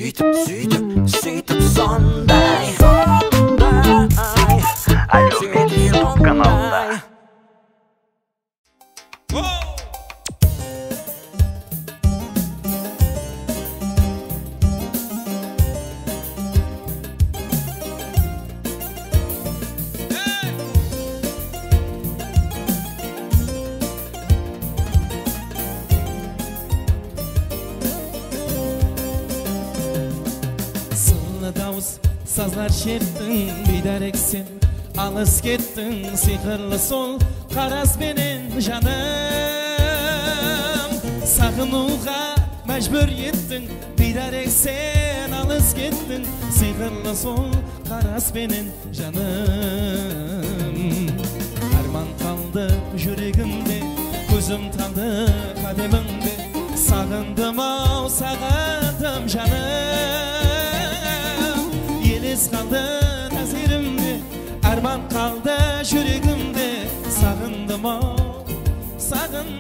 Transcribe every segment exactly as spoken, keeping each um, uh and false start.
Súytip, súytip, súytip sonday, sonday. Áliwmet YouTube kanalında. Sırlı dawıs, sazlar sherttiń, biydárek sen. Alıs kettiń, sıyqırlı sol qaraz benen, janım. Saǵınıwǵa májbúr ettiń, biydárek sen. Alıs kettiń, sıyqırlı sol qaraz benen, janım. Árman qaldı júregimde, kózim taldı qádemińde. Saǵındım-aw, saǵındım, janım. Eles qaldı názerimde, árman qaldı júregimde. Saǵındım-aw, saǵındım.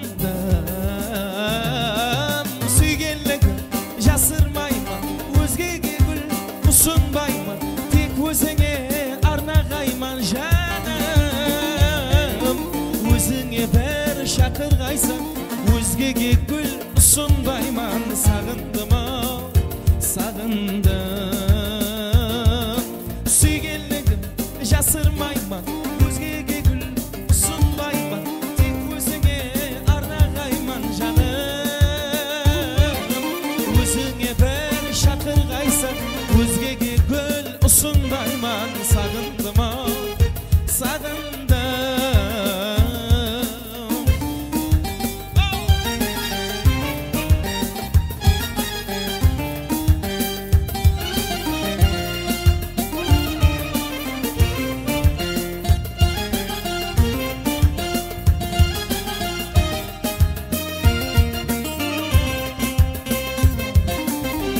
Súygenligim jasırmayman, ózgege gúl usınbayman, tek ózińe arnaǵayman, janım. Ózińe bir shaqırǵaysań, ózgege gúl usınbayman, saǵındım-aw, saǵındım. Súygenligim jasırmayman, ózgege gúl usınbayman, tek ózińe arnaǵayman, janım. Ózińe bir shaqırǵaysań, ózgege gúl usınbayman, saǵındım-aw, saǵındım.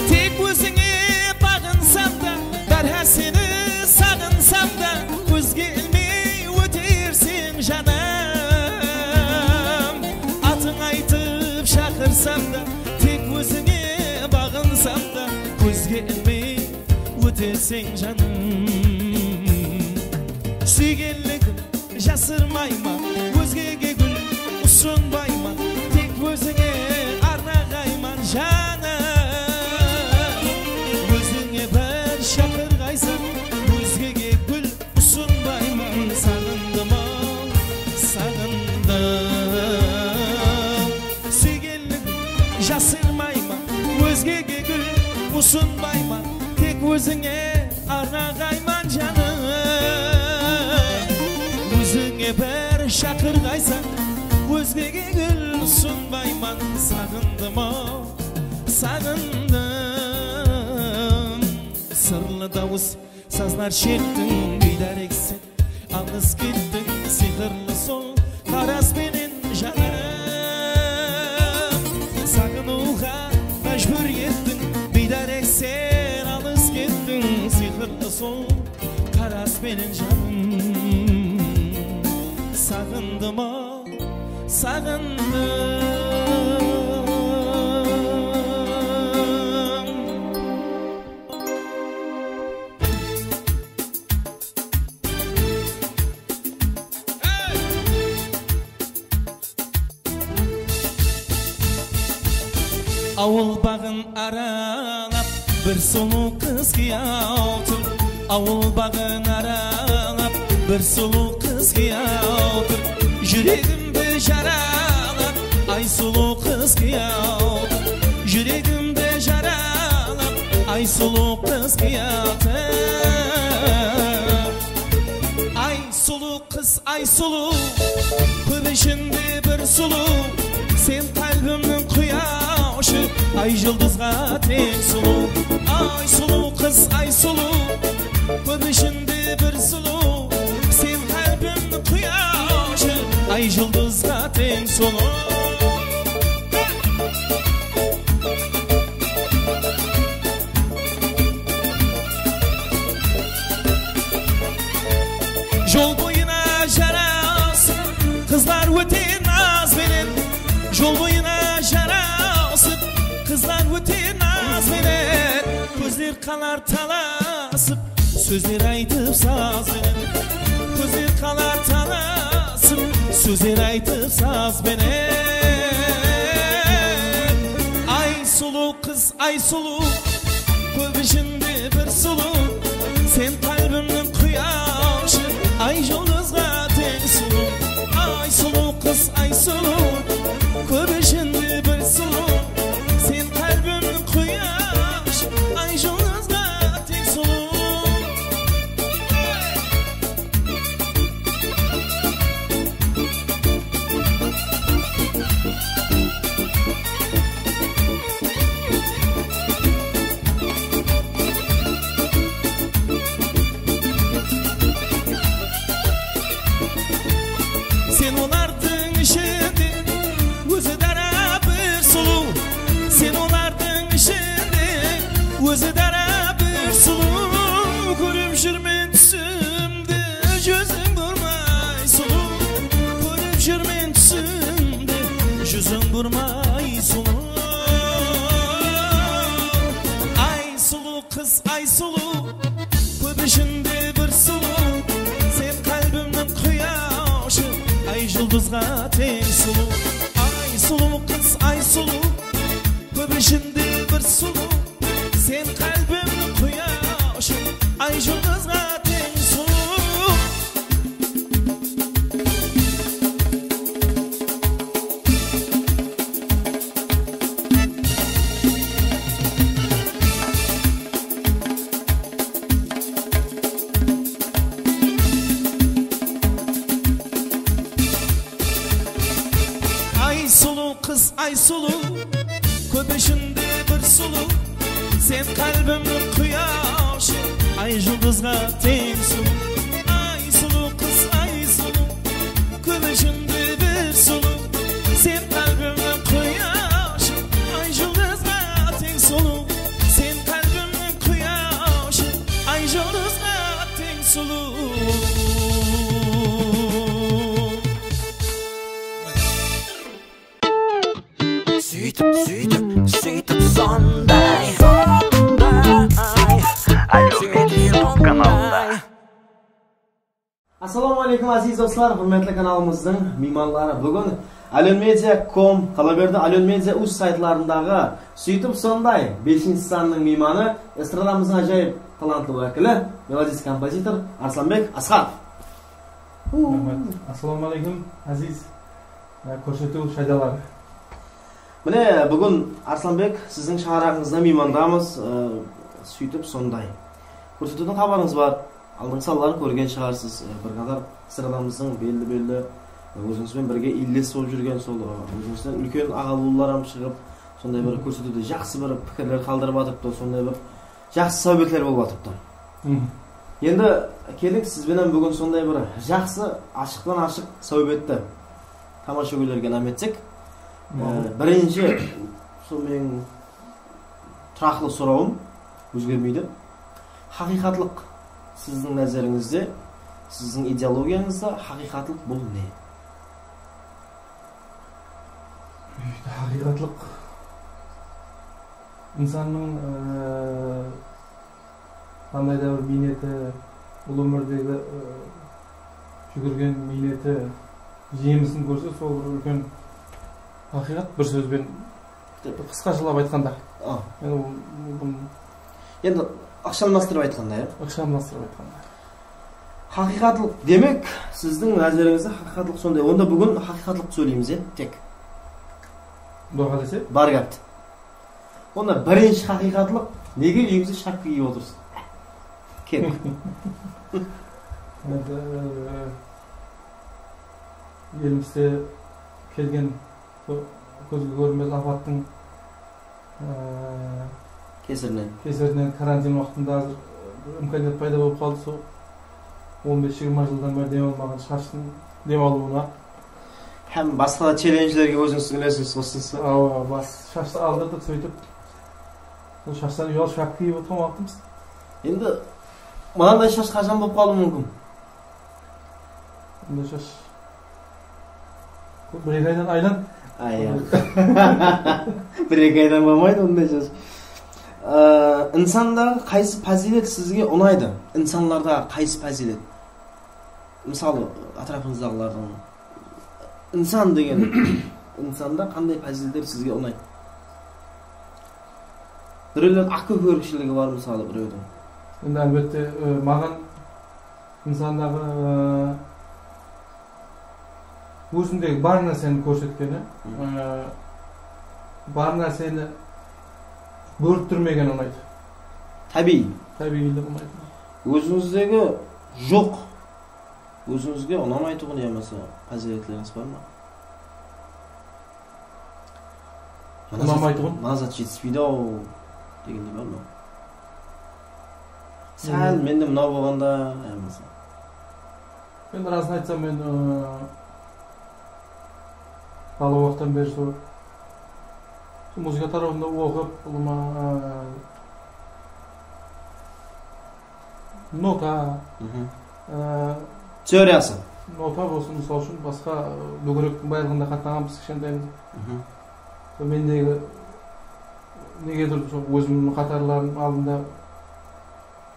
Tek ózińe baǵınsam da, dárhá seni saǵınsam da, kózge ilmey óterseń, janım. Atıń aytıp shaqırsam da, tek ózińe baǵınsam da, kózge ilmey óterseń, janım. Súygenligim jasırmayman, ózgege gúl usınbayman, tek ózińe arnaǵayman, janım. Ózińe bir shaqırǵaysań, ózgege gúl usınbayman, saǵındım-aw, saǵındım. Súygenligim jasırmayman, ózgege gúl usınbayman, tek ózińe arnaǵayman, janım. Ózińe bir shaqırǵaysań, ózgege gúl usınbayman, saǵındım-aw, saǵındım. Sırlı dawıs, sazlar sherttiń, biydárek sen. Alıs kettiń, sıyqırlı sol qaraz benen, janım. Saǵınıwǵa májbúr ettiń, biydárek sen. Alıs kettiń, sıyqırlı sol qaraz benen, janım. Saǵındım-aw, saǵındım. Awıl baǵın aralap, bir sulıw qız kıyaw tur. Awıl baǵın aralap, bir sulıw qız kıyaw tur. Júregimdi jaralap, ay sulıw qız kıyaw tur. Júregimdi jaralap, ay sulıw qız kıyaw tur. Ay sulıw qız, ay sulıw, kóp ishinde bir sulıw. Sen qálbimniń quyashı, ay juldızǵa teń sulıw. Ay sulıw qız, ay sulıw, kóp ishinde bir sulıw. Sen qálbimniń quyashı, ay juldızǵa teń sulıw. Jol boyına jarasıp, qızlar óte naz benen. Jol boyına jarasıp, qızlar óte naz benen. Qalar talasıp, sózler aytıp saz benen. Kózler qalar talasıp, sózler aytıp saz benen. Ay sulıw qız, ay sulıw, kóp ishinde bir sulıw. Sen qálbimniń quyaşı, ay juldızǵa teń sulıw. Ay sulıw qız, ay sulıw, kóp ishinde bir sulıw. Sen qálbimniń quyaşı, ay juldızǵa teń sulıw. Sen olardıń ishinde ózi dara bir sulıw. Sen olardıń ishinde ózi dara bir sulıw. Kórip júrmen túsimde júziń burmay sulıw. Kórip júrmen túsimde júziń burmay sulıw. Ay sulıw qız, ay sulıw, kóp ishinde bir sulıw. Sen qálbimniń quyaşı, ay juldızǵa teń sulıw. Ay sulıw qız, ay sulıw, kóp ishinde bir sulıw. Sen qálbimniń quyaşı, ay juldızǵa teń sulıw. Ay sulıw qız, ay sulıw, kóp ishinde bir sulıw. Sen qálbimniń quyaşı, ay juldızǵa teń sulıw. Ay sulıw qız, ay sulıw, kóp ishinde bir sulıw. Sen qálbimniń quyaşı, ay juldızǵa teń sulıw. Sen qálbimniń quyaşı, ay juldızǵa teń sulıw. Sóytip, sóytip, sóytip sonday. Sonday. Álem YouTube kanalında. Assalawma áleykum, áziz doslar, húrmetli kanalımızdıń miymanları. Búgin Alyon Media kom, qalaberdi Alyon Media uz saytlarındaǵı Sóytip sonday beshinshi sanınıń miymanı, estradamızdıń ájayıp talantlı wákili, melodist kompozitor Arslanbek Asqarov. Raxmet. Assalawma áleykum, áziz, e, kórsetiw shaydaları. Mine, búgin Arslanbek, siziń shańaraǵıńızda miymandamız, e, Sóytip sonday. Kórsetiwdiń xabarıńız bar. Aldınǵı sanların kórgen shıǵarsız. E, bir qatar estradamızdıń belli-belli, e, ózińizben birge illes bolıp júrgen, sol, e, ózińizden úlken aǵa-buwınlar hám shıǵıp, sonday bir kórsetiwde jaqsı bir pikirler qaldırıp atırıptı, sonday bir jaqsı sáwbetler bolıp atırıptı. Mhm. Endi keliń, siz benen búgin sonday bir jaqsı, ashıqtan-ashıq sáwbetti tamashagóylerge inam etsek. Maqul. E, birinshi, sol meniń turaqlı sorawım, ózgermeydi. Haqıyqatlıq siziń názerińizde, siziń ideologiyańızda haqıyqatlıq bul ne? Haqıyqatlıq insannıń, e, qanday da bir miyneti, bul ómirdegi, e, júgirgen miyneti, jemisin kórse, sol bir úlken haqıyqat, bir sóz benen. Qısqashılap aytqanda. A. Endi, bul, bul Endi ıqshamlastırıp aytqanda, ya? Iqshamlastırıp aytqanda. Haqıyqatlıq, demek, siziń názerińizde haqıyqatlıq sonday. Onda búgin haqıyqatlıq sóyleymiz, ya, tek. Quda qálese. Bar gápti. Onda birinshi haqıyqatlıq, nege úyińizde shapka kiyip otırsız? Kel. Endi, e, elimizde kelgen Sol kózge kórinbes apattıń, e, kesirinen. Kesirinen karantin waqtında házir, e, bir imkaniyat payda bolıp qaldı, sol on bes jigirma jıldan beri dem almaǵan shashtıń dem alıwına. Hám basqa da chellenjlerge ózińiz úlesesiz, qosılasız ba? Awa, bas, shashtı aldırdıq, sóytip. Sol shashtan uyalıp shapka kiyip otırǵan waqtımız. Endi mınanday shash qashan bolıp qalıwı múmkin? Bunday shash. Bir-eki aydan aylan. Ay, ya. Bir-eki aydan bolmaydı bunday shash. Ee, insandaǵı qaysı paziylet sizge unaydı? İnsanlardaǵı qaysı paziylet? Mısalı, átirapıńızdaǵılardıń insan degen insanda qanday paziyletler sizge unaydı? Birewlerdiń aqkóp kórikshiligi bar, mısalı, birewdiń. Endi, álbette, e, maǵan insandaǵı, e, ózindegi bar nárseni kórsetkeni, e, bar nárseni bóliptirmegeni unaydı. Tábiyiy. Tábiyiylik unaydı. Ózińizdegi joq, ózińizge unamaytuǵın yamasa paziyletlerińiz bar ma? Mına zat, unamaytuǵın, mına zat jetispeydi-aw degendey bar ma? Sál mende mınaw bolǵanda, yamasa. Men rasın aytsam, men, ıı, bala waqıttan beri sol, sol muzıka tarawında oqıp, ulıwma, ıı, nota, ıı, teoriyası, nota bolsın, mısal ushın, basqa, ıı, dógerektiń baylıǵında qatnaǵanbız kishkentayımızda. Sol mendegi, negedur, sol ózimniń qatarlarım aldında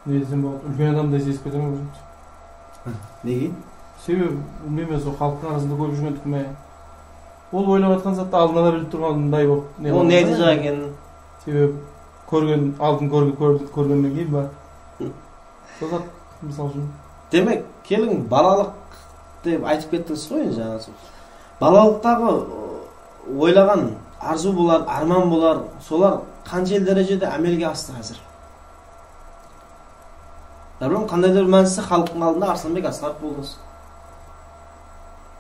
ne desem boladı, úlken adamday sezip ketemen ózimdi. Nege? Sebebi, bilmeymen, sol xalıqtıń arasında kórip júrgendikim be. Ol oylap atqan zattı aldın ala bilip turǵanday bolıp, ne, ol ne aytajaq ekenin. Sebebi, kórgen, aldın kórgen, kórgen, kórgennen keyin ba? Sol zat, mısal ushın. Demek, keliń, balalıq dep aytıp kettińiz ǵoy, endi, jańa sol. Balalıqtaǵı, ı, oylaǵan arzıw bolar, árman bolar, solar qanshelli dárejede ámelge astı házir? Dáwran, qanday da bir mániste xalıqtıń aldında Arıslanbek Asqarov boldıńız.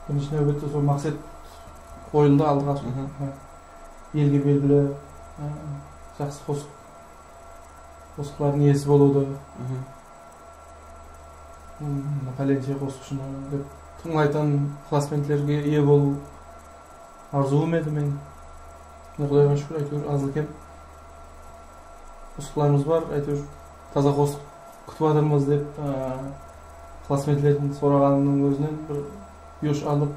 Birinshi náwbette sol maqset qoyıldı aldıǵa. Elge belgili, ı, jaqsı qosıq, qosıqlardıń iyesi bolıwdı. Pálenshe qosıqshını dep tıńlaytuǵın ıqlasbentlerge iye bolıw arzıwım edi men. Mine, Qudayǵa shúkir, áytewir, azlı-kem qosıqlarımız bar, áytewir, taza qosıq kútip atırmız dep, ı, ıqlasbentlerdiń soraǵanınıń ózinen bir yosh alıp,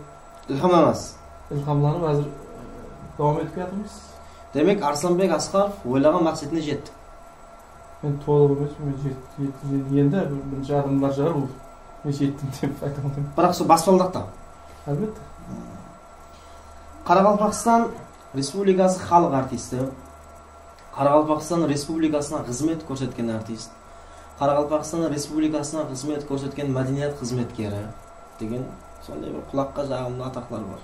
ilhamlanasız. Ilhamlanıp, házir, ı, dawam etip kiyatırmız. Demek, Arıslanbek Asqarov oylaǵan maqsetine jetti. Men tolıq emes, men jet-, jet-, jet-, endi bir, birinshi adımlar shıǵar bul. Men jettim dep ayta almayman. Biraq sol baspaldaqta. Álbette. Qaraqalpaqstan Respublikası xalıq artisti, Qaraqalpaqstan Respublikasına xızmet kórsetken artist, Qaraqalpaqstan Respublikasına xızmet kórsetken mádeniyat xızmetkeri degen sonday bir qulaqqa jaǵımlı ataqlar bar.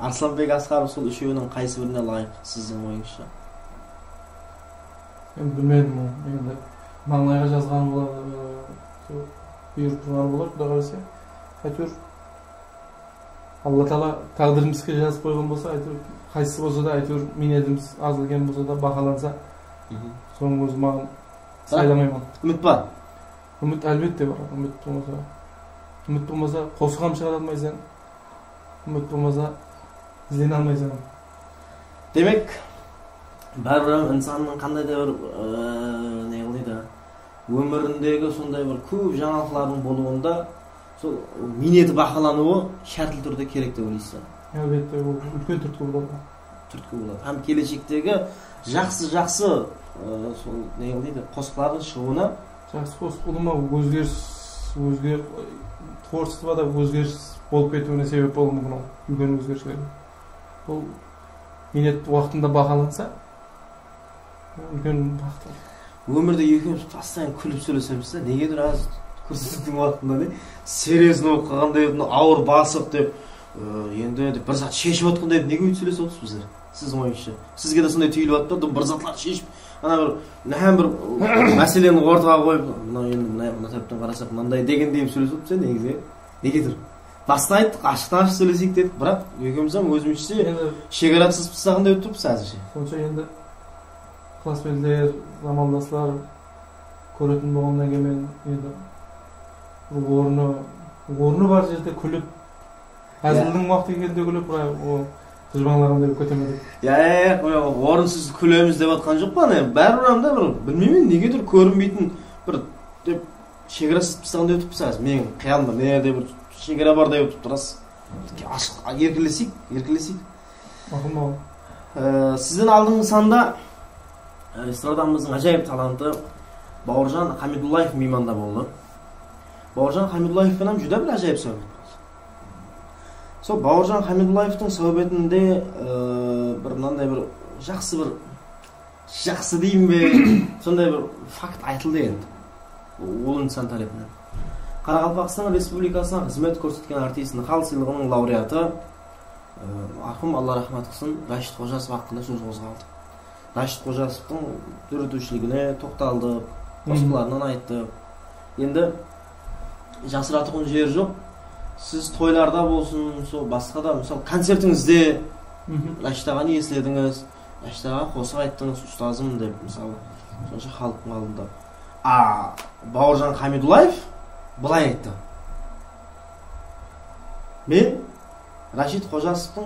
Arıslanbek Asqarov sol úshewiniń qaysı birine ılayıq, siziń oyıńızsha? Endi bilmedim onı. Endi mańlayǵa jazǵanı bolar, e, sol buyırıp turǵanı bolar, Quday qálese. Áytewir, Alla taala táǵdirimizge jazıp qoyǵan bolsa, áytewir, qaysısı bolsa da, áytewir, miynetimiz az-kem bolsa da bahalansa, sonıń ózi maǵan saylamayman. Úmit bar. Úmit álbette bar. Úmit bolmasa, úmit bolmasa, qosıq hám shıǵara almaysań. Úmit bolmasa, izlene almaysań. Demek, báribir hám insannıń qanday da bir, ıı, ne qılaydı, ómirindegi sonday bir kóp jańalıqlardıń bolıwında sol miyneti bahalanıwı shártli túrde kerek dep oylaysız ba? Álbette, ol úlken túrtki boladı. Túrtki boladı. Hám keleshektegi jaqsı-jaqsı, ıı, sol, ne qılaydı, qosıqlardıń shıǵıwına. Jaqsı qosıq ulıwma ózgeris, ózge-, tvorchestvada ózgeris bolıp ketiwine sebep bolıwı múmkin ol, úlken ózgerislerge. Bul miynet waqtında bahalansa, úlken baxıt. Ómirde ekewimiz postoyanno kúlip sóylesemiz de, negedur házir kúrsizliktiń waqtında ne, serezno bolıp qalǵanday, awır basıq dep, ı, endi dep bir zat sheship atqanday dep nege óytip sóylesip atırmız bizler? Siziń oyıńızsha? Sizge de sonday túyilip atır ma, bir zatlardı sheship, ana bir, náhán bir máseleni ortaǵa qoyıp, mına endi mına, mına tárepten qarasaq mınanday degendey etip sóylesip atırmız ya negizi. Negedur? Bastan ayttıq, ashıqtan ashıq sóyleseyik dedik, biraq ekewimiz hám ózimizshe shegara sızıp taslaǵanday bolıp turıppız házirshe. Sonsha endi ıqlasbentler, zamanlaslar kóretin bolǵannan keyin men endi bir ornı, ornı bar jerde kúlip, házildiń waqtı kelgende kúlip, biraq o jırbańlaǵanday bolıp kete me dep. Ya, ya, ya, qoya, orınsız kúlemiz dep atqan joqpan, e, báribir anda bir, bilmeymen, negedur kórinbeytin bir dep shegara sızıp taslaǵanday bolıp turıppız házir. Meniń qıyalımda mına jerde bir shegara barday bolıp turıptı, ras. Ashıq, erkinleseyik, erkinleseyik. Maqul, maqul. Ee, sizden aldınǵı sanda Estradamızdıń ájayıp talantı Bawırjan Hamidullaev miymanda boldı. Bawırjan Hamidullaev penen júdá bir ájayıp sáwbet boldı. Sol Bawırjan Hamidullaevtıń sáwbetinde, e, bir mınanday bir jaqsı bir, jaqsı deyin be, sonday bir fakt aytıldı endi. Ol insan tárepinen. Qaraqalpaqstan Respublikasına xızmet kórsetken artist Nıhal sıylıǵınıń laureatı, e, marhum, Alla raxmat qılsın, Rashid Xojasov haqqında sóz qozǵaldı. Rashid Xojasovtıń dóretiwshiligine toqtaldı, qosıqlarınan ayttı. Endi jasıratuǵın jeri joq. Siz toylarda bolsın, sol basqa da, mısal, koncertińizde Rashid aǵanı esledińiz, Rashid aǵaǵa qosıq ayttıńız, ustazım dep, mısalı, sonsha xalıqtıń aldında. A, Bawırjan Hamidullaev bılay ayttı. Men Rashid Xojasovtıń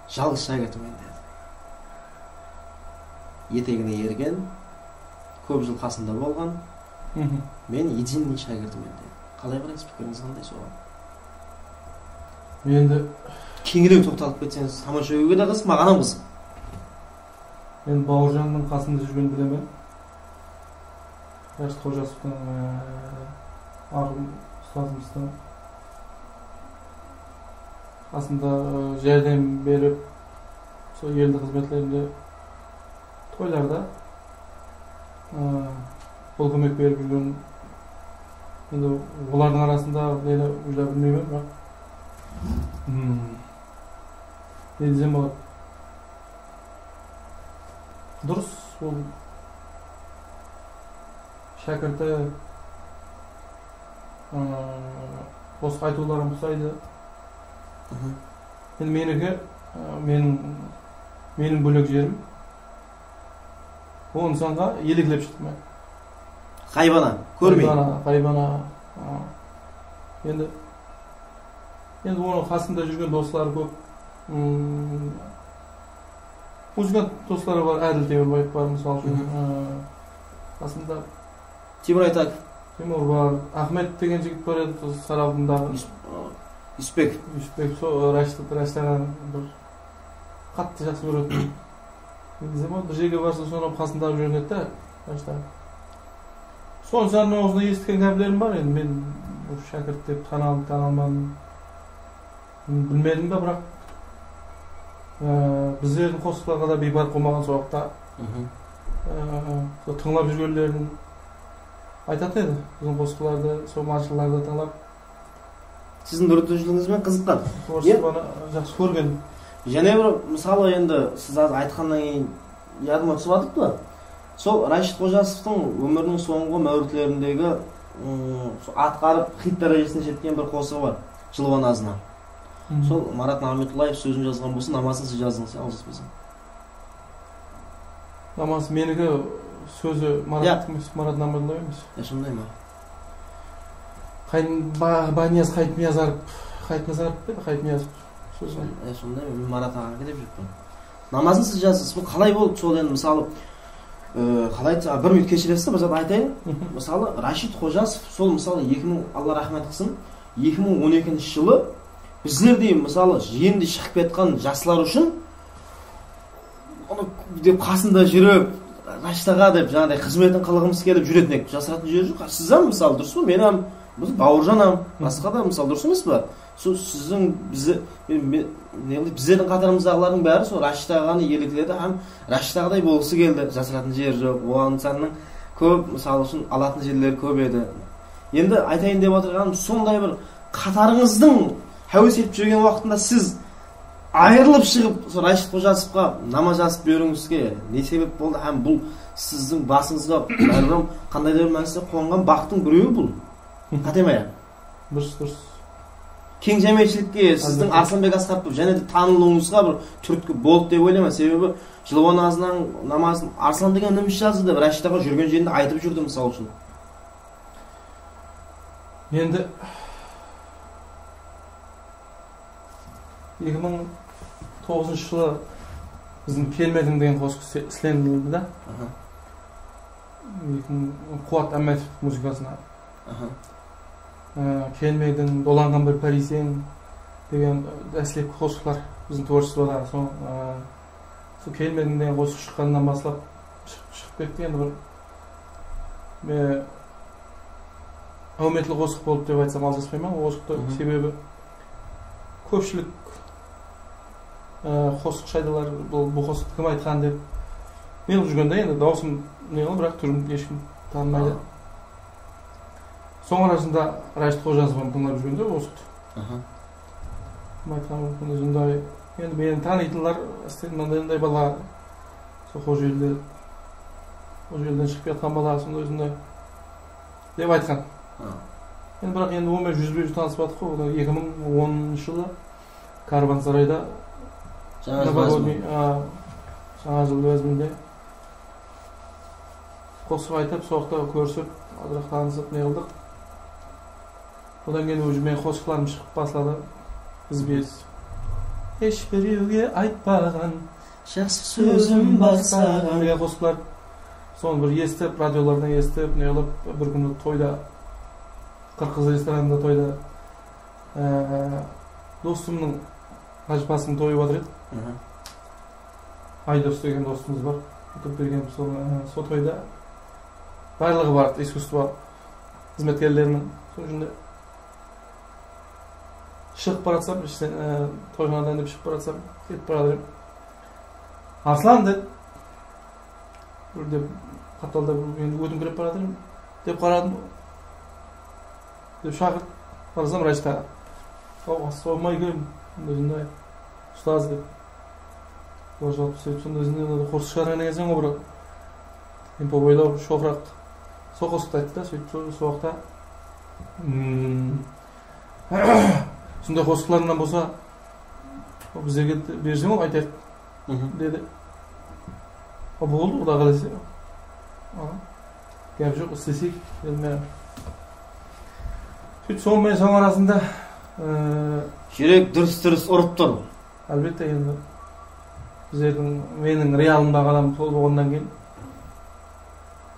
jalǵız shákirtimen, dedi. Etegine ergen, kóp jıl qasında bolǵan, men единный shákirtimen, dedi. Qalay qaraysiz, pikirińiz qanday soǵan? Endi keńirek toqtalıp ketseńiz, tamashagóyge de qızıq, maǵan hám qızıq. Men Bawırjannıń qasında júrgen bilemen. Rashid Xojasovtıń, e, marhum ustazımızdıń qasında, e, járdem berip, sol eldiń xızmetlerinde, toylarda, e, qol kómek berip júrgen, endi olardıń arasında meni уже bilmeymen, biraq, hmm, ne desem boladı? Durıs, ol shákirti, ıı, qosıq aytıwların usaydı. Endi meniki, ıı, meniń, meniń bólek jerim, ol insanǵa eleklep shıqtım men. Ǵaybana, kórmey. Ǵaybana, ǵaybana. Aa. Endi, endi onıń qasında júrgen dosları kóp. Mm, muzıkant dosları bar, Ádil Temurbaev bar, mısal ushın. Aa, qasında Timur Aytakov. Timur bar, Axmet degen jigit bar edi, Saraldındaǵı. Yus-, aa, Yusupbekov. Yusupbekov, sol, aa, Rashid, Rashid aǵanı bir qattı jaqsı kóretin. Negizi, bir jerge barsa, sonıń qasında júredi de, bashta. Sonıń awzınan esitken gáplerim bar, endi men shákirt dep tanal-, tanalman, bilmedim be, biraq, e, bizlerdiń qosıqlarǵa da biyparıq bolmaǵan sol waqıtta. E, sol tıńlap júrgenlerin aytatın edi, biziń qosıqlardı, sol marshıllardı tıńlap. Siziń dóretiwshiligińiz benen qızıqqan. Tvorchestvanı jaqsı kórgen. Jáne bir mısalı, endi siz házir aytqannan keyin yadıma túsip atırıptı. Sol Rashid Xojasovtıń ómiriniń sońǵı máwritlerindegi, ım, sol atqarıp xit dárejesine jetken bir qosıǵı bar. Jılwa nazına. Sol Marat Nametullaev sózin jazǵan bolsa, namasın siz jazdıńız, ya, Aljaspeseń? Namaz meniki, sózi Marat emes, Marat Nametullaev emes. Ya, sonday ma? Qayın-, Ba-, Baniyaz Qayıtniyazarov, Qayıtnazarov pa edi, Qayıtniyazov. Sózi. Ya, sonday ma? Men Marat aǵaniki dep júrippen. Namazın siz jazdıńız. Bul qalay boldı? Sol endi mısalı, e, qalay aytsa, bir minut keshiresiz, bir zat aytayın. Mısalı, Rashid Xojasov, sol mısalı eki mıń, Alla raxmet qılsın, eki mıń on ekinshi jılı bizlerdey mısalı endi shıǵıp kiyatqan jaslar ushın onı dep qasında júrip, Rashid aǵa dep, jańaday xızmetin qılǵımız kelip júretin edik. Jasıratın jeri joq. Siz hám, mısalı, durıs pa? Men hám, biz, Bawırjan hám, basqa da, mısalı, durıs emes pa? Sol siziń, bizi, men, men, ne qılayın, bizlerdiń qatarımızdaǵılardıń bári sol Rashid aǵanı elekledi hám Rashid aǵaday bolǵısı keldi. Jasıratın jeri joq. Ol insannıń kóp, mısalı ushın, alatın jerleri kóp edi. Endi aytayın dep atırǵanım, sonday bir qatarıńızdıń háwes etip júrgen waqtında siz ayırılıp shıǵıp, sol Rashid Xojasovqa nama jazıp beriwińizge ne sebep boldı hám bul siziń basıńızǵa báribir qanday da bir mániste qonǵan baxıttıń birewi bul? Qate ma ya? Durıs, durıs. Keń jámiyetshilikke siziń Arslanbek Asqarov bolıp jáne de tanılıwıńızǵa bir túrtki boldı dep oylayman. Sebebi Jılwa nazınan namazın Arslan degen inimiz jazdı dep, Rashid aǵa júrgen jerinde aytıp júrdi, mısal ushın. Endi eki mıń toǵızınshı jılı biziń Kelmediń degen qosıq isle-, islenildi da. Aha. Eki mıń, Quwat Ámetov muzıkasına. Aha. E, Kelmediń, Dolanǵan bir párizden degen, e, dáslepki qosıqlar biziń tvorchestvodaǵı. Soń, e, sol Kelmediń degen qosıq shıqqanınan baslap, Endi bir, e, áwmetli qosıq boldı dep aytsam aljaspayman, qosıqtı. Mhm. Sebebi kópshilik, e, qosıq shaydalar, bul, bul qosıqtı kim aytqan dep. Men júrgende endi dawısım ne qıl, biraq túrin hesh kim tanımaydı. Aa. Soń arasında Rashid Xojazovtı tıńlap júrgende qosıqtı. Aha. Kim aytqan boldı, mınday, endi meni tanıytınlar, mınday, mınday bala, sol Xojelde, Xojelden shıǵıp kiyatqan bala, sonday, sonday dep aytqan. Ha. Endi biraq endi onıń menen júzbe-júz tanısıp atırıq ǵoy. Ol da eki mıń onınshı jılı Karvansarayda Jańa jıl Novogodniy, bázimi. A, Jańa jıl báziminde qosıq aytıp, soqta kórisip, azıraq tanısıp, ne qıldıq. Odan keyin уже meniń qosıqlarım shıǵıp basladı. Biz bez. Hesh birewge aytpaǵan jaqsı sózim bar saǵan. Degen qosıqlar. Sonı bir esitip, radiolardan esitip, ne qılıp, bir kúni toyda, Qırq qız restoranında toyda, e, dostımnıń ájapasınıń toyı bar edi. Mhm. Aydos degen dostımız bar. Utıp bergen sol, e, sol toyda barlıǵı bar edi, iskusstvo xızmetkerleriniń. Sol jerde shıǵıp baratsam, ishten, e, toyxanadan dep shıǵıp baratsam, ketip baratır edim. Arslan, dedi. Bir de qaptalda bir, endi ótim kirep baratır, dep qaradım. Dep shaqırdı. Qarasam, Rashid aǵa. Aw, assalamu aleykum. Sonday, sonday. Ustaz, dep. Qosıq shıǵarǵan ekenseń ǵoy, biraq. Endi oylaw shoqıraq. Sol qosıqtı ayttı da, sóytip, sol, sol waqıtta, mm, sonday qosıqlarıńnan bolsa, bizlerge de berseń, ol aytayıq, dedi. A, boldı, Quday qálese. A, gáp joq, islesek, endi. Sóytip, sonıń menen sonıń arasında, e, júrek dúris-dúris urıp tur. Álbette, endi bizlerdiń, meniń realımdaǵı adam sol bolǵannan keyin,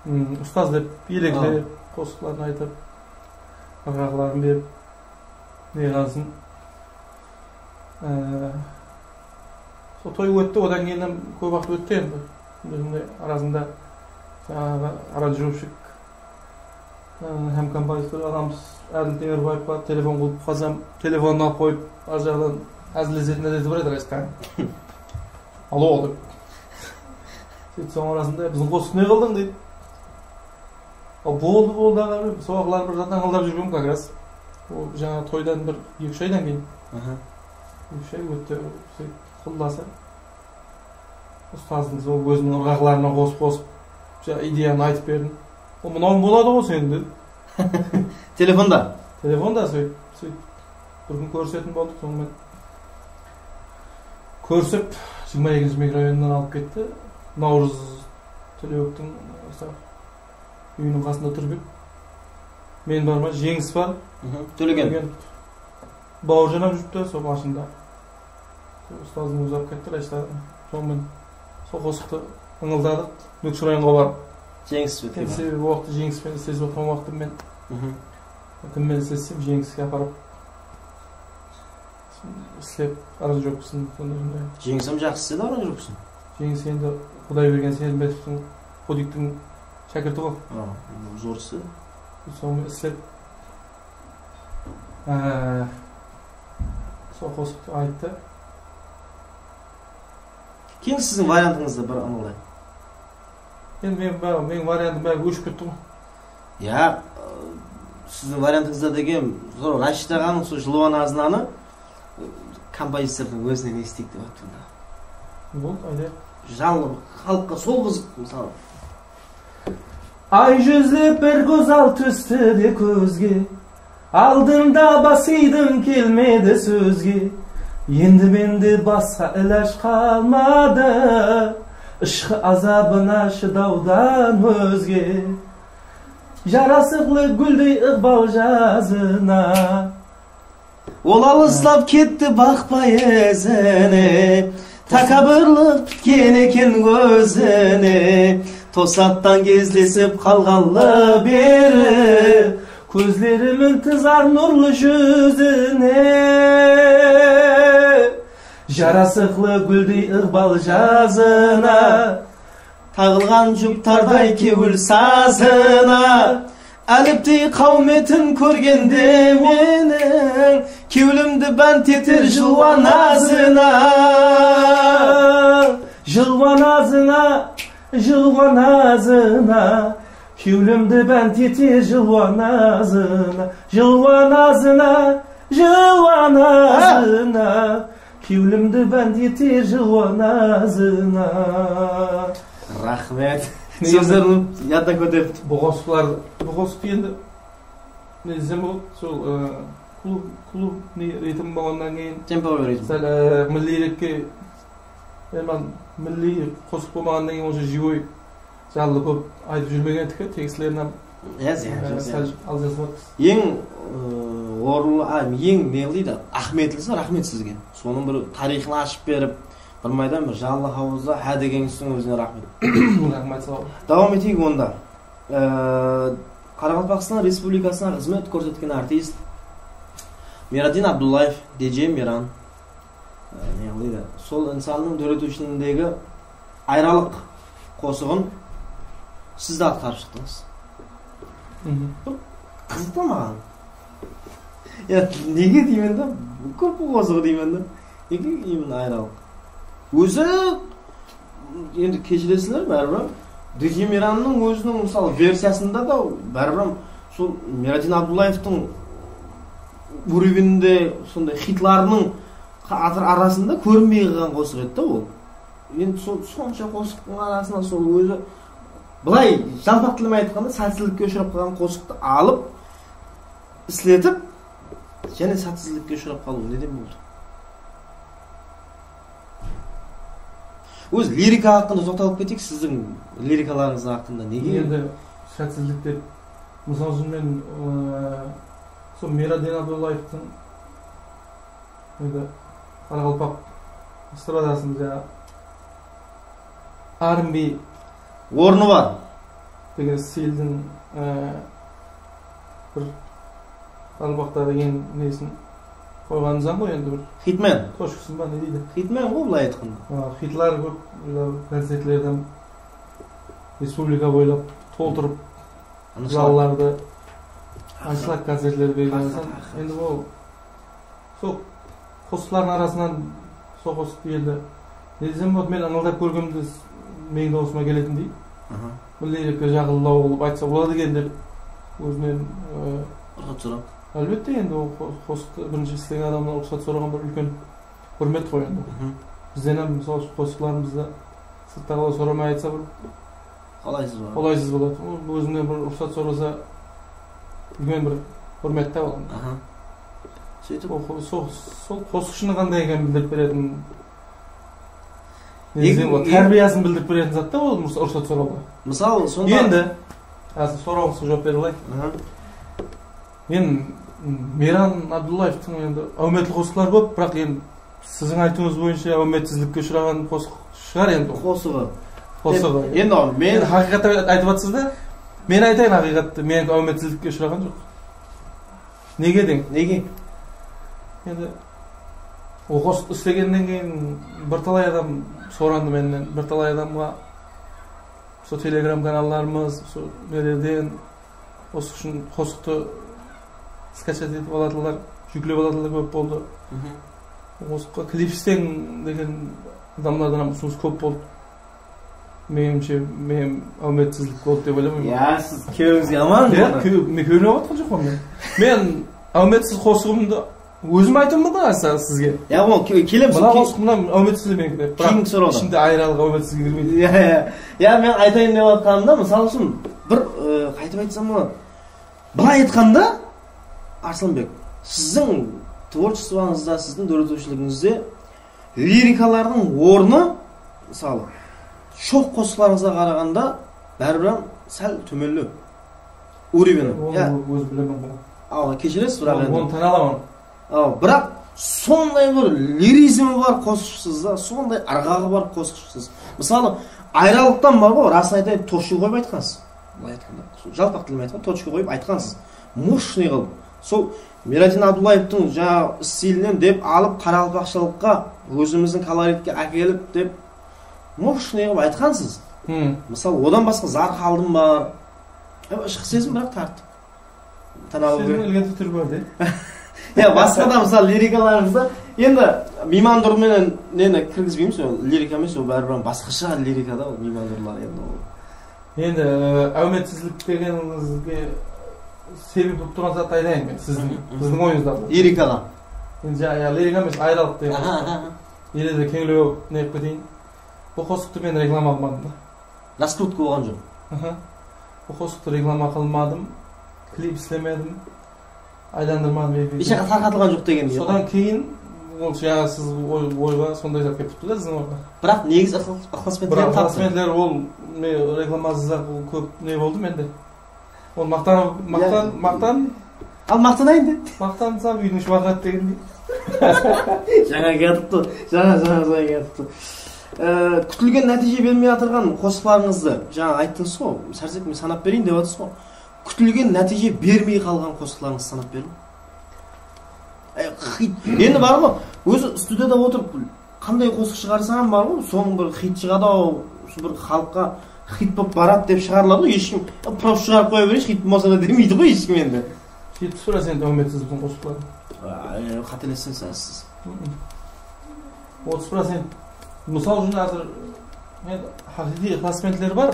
mm, ustaz dep eleklep, qosıqların aytıp, ırǵaqların berip, ne qılsın. E, sol toy ótti, odan keyin hám kóp waqıt ótti endi. Bizdiń arasında jańaǵı aranjirovshik, e, hám kompozitor aǵamız Ádil Teńirbaev bar, telefon qılıp qalsam, telefonın alıp qoyıp, ar jaǵınan házillesetin ádeti bar edi, Rashid aǵa. Alo, dep. Sóytip, sonıń arasında, "Biziń qosıqtı ne qıldıń?" deydi. A, boldı, boldı, aǵa, men sol waqıtları bir zattan aldap júrgem как раз. Ol jańa toydan bir eki-úsh aydan keyin. Aha. Eki-úsh ay ótti, sóytip, qullası. Ustazdıń sol óziniń ırǵaqlarına qosıp-qosıp, ja, ideyanı aytıp berdim. "O, mınaw boladı ǵoy sen," dedi. Telefonda? Telefonda sóytip, sóytip. Bir kún kórisetin boldıq, sonıń menen. Kórisip, jigirma ekinshi mikrorayonnan alıp ketti. Nawrız Tileuovtıń, e, Úyiniń qasında turıp edi. Men barman, Jeńis bar. Mhm, Tólegen. Tólegen. Bawırjan hám júripti, sol mashında. Sol ustazdıń ózi alıp ketti, Rashid aǵa. Sonıń menen sol qosıqtı ıńıldadıq. Nókis rayonǵa barıp. Jeńis penen. Endi sebebi, o waqıtta Jeńis penen islesip atırǵan waqtım men. Mhm. Kim menen islessem, Jeńiske aparıp. Islep, aranjirovkasın, sonday, sonday. Jeńis hám jaqsı isledi aranjirovkasın. Jeńis endi Qudaybergen Selimbetovtıń, Qudiktiń shákirti ǵoy. A, zor isledi. Sonı islep, e, sol qosıqtı ayttı. Keyin siziń variantıńızdı bir ańlayıq. Endi men, ba-, meniń variantım bári óship ketti ǵoy. Ya, ı, siziń variantıńızda degen, sol Rashid aǵanıń sol Jılwa Naznanı, ı, kompozitordıń ózinen esiteyik dep atırman da. Boldı, aytayıq. Janlı, xalıqqa sol qızıq, mısalı. Ay júzli bir gózzal tústi de kózge, aldında bas iydim kelmedi sózge. Endi mende basqa ilaj qalmadı, ıshqı azabına shıdawdan ózge. Jarasıqlı gúldey ıǵbal jazına. Ol alıslap ketti baqpay izine, tákábburlıq pitken eken ózine. Tosattan gezlesip qalǵanlı beri, kózlerim intizar nurlı júzine. Jarasıqlı gúldey ıǵbal jazına. Taǵılǵan juptarday kewil sazına, áliftey qáwmetin kórgende meniń, kewlimdi bánt eter jılwa nazına. Jılwa nazına, jılwa nazına, kewlimdi bánt eter jılwa nazına. Jılwa nazına, jılwa nazına, kewlimdi bánt eter jılwa nazına. Raxmet. Sózler yadıma kelip. Bu qosıqlar, bu qosıq endi ne desem boladı, sol, ı, klub, klub ne ritm bolǵannan keyin tempo beredi. Sál, ı, milliy rekke, endi milliy qosıq bolmaǵannan keyin onsha живой, jadlı kóp aytıp júrmegen edik, tekstlerin hám, Yaz, yaz, ı, yaz, sál yaz. Al jazıp atırmız. Eń, ı, orınlı, a, eń ne deydi, áhmiyetlisi, raxmet sizge. Sonıń bir tariyxın ashıp berip, bir maydan bir jadlı hawazda há degeńizdiń ózine raxmet. Raxmet, saw bol. Dawam eteyik onda. Ee, Qaraqalpaqstan Respublikasına xızmet kórsetken artist Meraddin Abdullaev, D J Meran, ee, ne qılaydı? Sol insannıń dóretiwshiligindegi Ayralıq qosıǵın siz de atqarıp shıqtıńız. Mhm. Qızıqtı maǵan. Ya, nege deymen da? Kóp qosıǵı deymen da. Nege deymen Ayralıq? Ózi, endi keshiresizler, báribir. D J Merannıń óziniń, mısalı, versiyasında da báribir sol Meraddin Abdullaevtıń úrevininde sonday xitlarınıń qa-, atır arasında kórinbey qalǵan qosıq edi da ol. Endi sol, sonsha qosıqtıń arasınan sol ózi, bılay, jalpaq tilmen aytqanda, sátsizlikke ushırap qalǵan qosıqtı alıp, isletip, jáne sátsizlikke ushırap qalıw neden boldı? Óz lirika haqqında toqtalıp keteyik, siziń lirikalarıńız haqqında. Nege? Endi sátsizlik dep, mısal ushın, men, ıı, sol Meraddin Abdullaevtıń endi qaraqalpaq estradasında jańa R and B ornı bar degen stildiń, e, bir qaraqalpaqtaǵı eń nesin qoyǵanımız-ǵo endi bir Xitmen. Tochkasın ba, ne deydi? Xitmen ǵo, bılay aytqanda. A, xitlar kóp, mına, koncertlerden, respublika boylap toltırıp, Anshlag. Zallardı, anshlag koncertleri bergen bolsam, endi ol sol qosıqlardıń arasınan sol qosıqtı endi ne desem boladı, men ıńıldap kórgenimde meniń dawısıma keletindey. Aha. Milliy rekke jaqınlaw qılıp aytsa boladı eken dep ózimnen, e, ruxsat sorap. Álbette, endi ol qo-, qosıqtı birinshi islegen adamnan ruxsat soraǵan bir úlken húrmet ǵoy endi. Mhm. Bizden hám, mısal ushın, qosıqlarımızdı sırttaǵılar soramay aytsa, bir qolaysız boladı. Qolaysız boladı. Ol ózimnen bir ruxsat sorasa, úlken bir húrmet ta ol. Aha. Sóytip? Ol qo-, sol, sol qosıqshınıń qanday ekenin bildirip beretin. Negizi ol tárbiyasın bildirip beretin zat ta ol, mıs-, ruxsat sorawǵa. Mısal, sonda endi, házir sorawıńızǵa juwap berip alayın. Aha. Men Meyran Abdullaevtıń endi áwmetli qosıqları kóp, biraq endi siziń aytıwıńız boyınsha áwmetsizlikke ushıraǵan qosıq shıǵar endi. Qosıǵı. Qosıǵı. Endi, endi men endi haqıyqattı aytıp atırsız da. Men aytayın haqıyqattı, meniki áwmetsizlikke ushıraǵan joq. Nege deń? Nege? Endi ol qosıq islegennen keyin bir talay adam sorandı mennen, bir talay adamǵa sol telegram kanallarımız, sol nelerden, qosıq ushın qosıqtı skachat etip alatınlar, júklep alatınlar kóp boldı. Mhm. Qosıqqa klip isleń degen adamlardan hám usınıs kóp boldı. Menimshe, men áwmetsizlik boldı dep oylamayman. Ya, siz kewlińizge aman. Ya, kew-, men kewlime batqan joqpan men. Men áwmetsiz qosıǵımdı ózim aytıwım múmkin, asa, sizge. Ya, ol ke-, kelemiz. Mına qosıq mına áwmetsiz meniki dep. Biraq keyingi sorawda ishimde Ayralıq áwmetsizge kirmeydi. Ya, ya. Ya, men aytayın dep atqanımda, mısal ushın, bir, e, qaytıp aytsam boladı. Bılay aytqanda, Arslanbek, siziń tvorchestvońızda, siziń dóretiwshiligińizde lirikalardıń ornı, mısalı, shoq qosıqlarıńızǵa qaraǵanda báribir hám sál tómenlew. Úreveni. Onı ya, óz bilemen, biraq. Awa, keshiresiz, biraq endi. Onı tán alaman. Awa, biraq sonday bir lirizmi bar qosıqshısız da, sonday ırǵaǵı bar qosıqshısız. Mısalı, Ayralıqtan bar ǵoy, rasın aytayın, tochka qoyıp aytqansız. Bılay aytqanda, sol jalpaq tilmen aytqanda, tochka qoyıp aytqansız. Moshnıy qılıp. Sol Meraddin Abdullaevtıń jańaǵı stilinen dep alıp, qaraqalpaqshılıqqa, ózimizdiń koloritke ákelip dep, moshnıy qılıp aytqansız. Hmm. Mısal, odan basqa Zar qaldım bar. Em, ıshqı sezim, biraq tartip. Tanawı. Sezim ilgin tútiri bar de. Ya, basqa da, mısal, lirikalarıńızda, endi, Miymandur menen neni kirgizbeymiz, ol lirika emes, ol báribir basqasha lirika da, ol Miymandur endi ol. Endi, e, áwmetsizlik degenińizge sebep bolıp turǵan zattı aytayın men, siziń, siziń oyıńızda. Lirikaǵa. Endi, ya, ya, lirika emes, ayralıq degen. Aha, aha, aha. Ele de keńlew ne qılıp keteyin. Bul qosıqtı men reklama qılmadım da. Raskrutka bolǵan joq. Aha. Bul qosıqtı reklama qılmadım, klip islemedim, aylandırmadım efirge. Hesh jaqqa tarqatılǵan joq degen. Sodan keyin ol jańa siz oy-, oyǵa sonday zat kelip turıptı da siziń orayǵa. Biraq negizi ıqlas-, ıqlasbentler. Biraq ıqlasbentler ol ne, reklamasız-aq ol kóp ne boldı mende. Ol maqtan, maqtan, maqtan. Al, maqtanayın de. Maqtansam úydiń iship aqıradı degendey. Jańa kiyatırıptı. Jańa, jańa, jańa kiyatırıptı. Ee, kútilgen nátiyje bermey atırǵan qosıqlarıńızdı, jańa ayttıńız ǵo, Sársek, men sanap bereyin dep atırsız ǵo. Kútilgen nátiyje bermey qalǵan qosıqlarıńızdı sanap beriń. E, xit. Endi bar ǵo, ózi studiyada otırıp, qanday qosıq shıǵarsa hám bar ǵo, soń bir xit shıǵadı-aw, usı bir xalıqqa xit bolıp baradı dep shıǵarıladı ǵo, hesh kim, e, prosto shıǵarıp qoya bereyinshi, xit bolmasa da demeydi ǵo hesh kim endi. Jetpis procent áwmetsiz biziń qosıqlar. A, e, qátelesseń sen, siz. Otız procent. Mısal ushın, házir men haqıyqıy ıqlasbentler bar.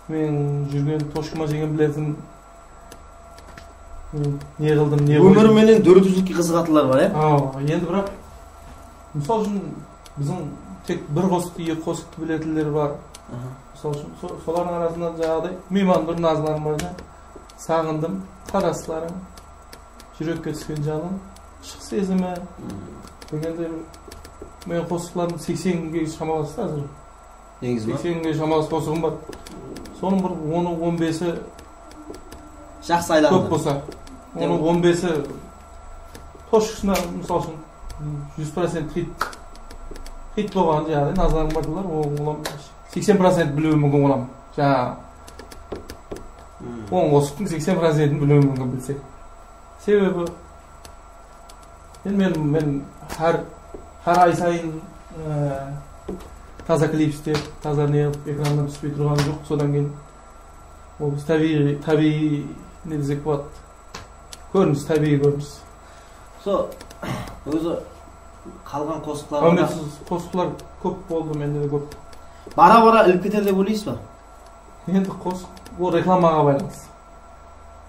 Men júrgen toshkama jegen biletin, men ne qıldım, ne qoydım. Ómir menen dóretuzlikke qızıǵatınlar bar, ya? Awa, endi biraq, mısal ushın, biziń tek bir qosıqtı, eki qosıqtı biletinler bar. Aha. Mısal ushın, so-, solardıń arasında jańaǵıday, Miymandur, Nazlanıń bar da, Saǵındım, Qaraslarıń, Júrekke túsken janım, Ishıq sezimi degendey bir, meniń qosıqlarım seksenge shamalas ta házir. Negizi bar. Seksenge shamalas qosıǵım bar. Sonıń bir onı, on besi jaqsı aylandı. Kóp bolsa, onı, on besi toshkasına, mısal ushın, júz procent xit, xit bolǵan, jańaǵıday, Nazlanıń bardılar, ol, olam seksen procent biliwi múmkin, olam. Jańa on qosıqtıń seksen procentin biliwi múmkin bilse. Sebebi, endi men, men hár, hár ay sayın, e, taza klip islep, taza ne qılıp, ekrannan túspey turǵanım joq. Sodan keyin ol biz tábiyiy, tábiyiy ne desek boladı. Kórinis, tábiyiy kórinis. Sol, ózi qalǵan qosıqlarǵa da. Áwmetsiz qosıqlar kóp boldı, mende de kóp. Bara-bara ilip keter dep oylaysız ba? Endi qosıq, ol reklamaǵa baylanıslı.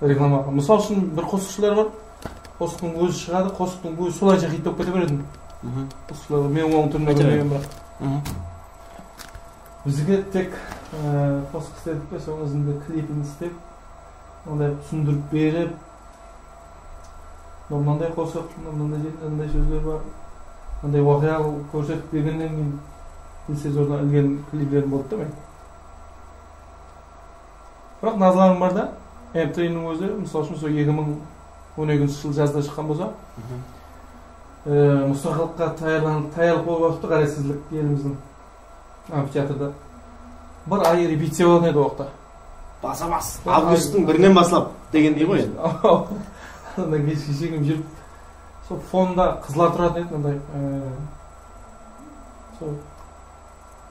Reklamaǵa. Mısal ushın, bir qosıqshılar bar. Qosıqtıń ózi shıǵadı, qosıqtıń ózi solayınsha xit bolıp kete beredi. Qosıqlar, men onıń túrin bilmeymen, biraq. Bizge tek, e, qosıq isledik pe, sonıń izinde klipin islep, onday túsindirip berip, mınanday qosıq, mınanday jerinde mınanday sózler bar, mınanday waqıya kórsetip bergennen keyin, Dilsezordan ilgen kliplerim boldı da men. Biraq Nazlanıń bar da, M T V-niń ózi, mısal ushın, sol eki mıń on ekinshi jıl jazda shıqqan bolsa, e, mustaqıllıqqa tayarlan-, tayarlıq bolıp atırıptı, ǵárezsizlik, elimizdiń amfiteatrda. Bir ay repeticiya bolatuǵın edi o waqıtta. Basa-bas, avgusttıń birinen baslap degendey ǵoy endi. Annan keshke shekem júrip, sol fonda qızlar turatın edi, mınday, e, sol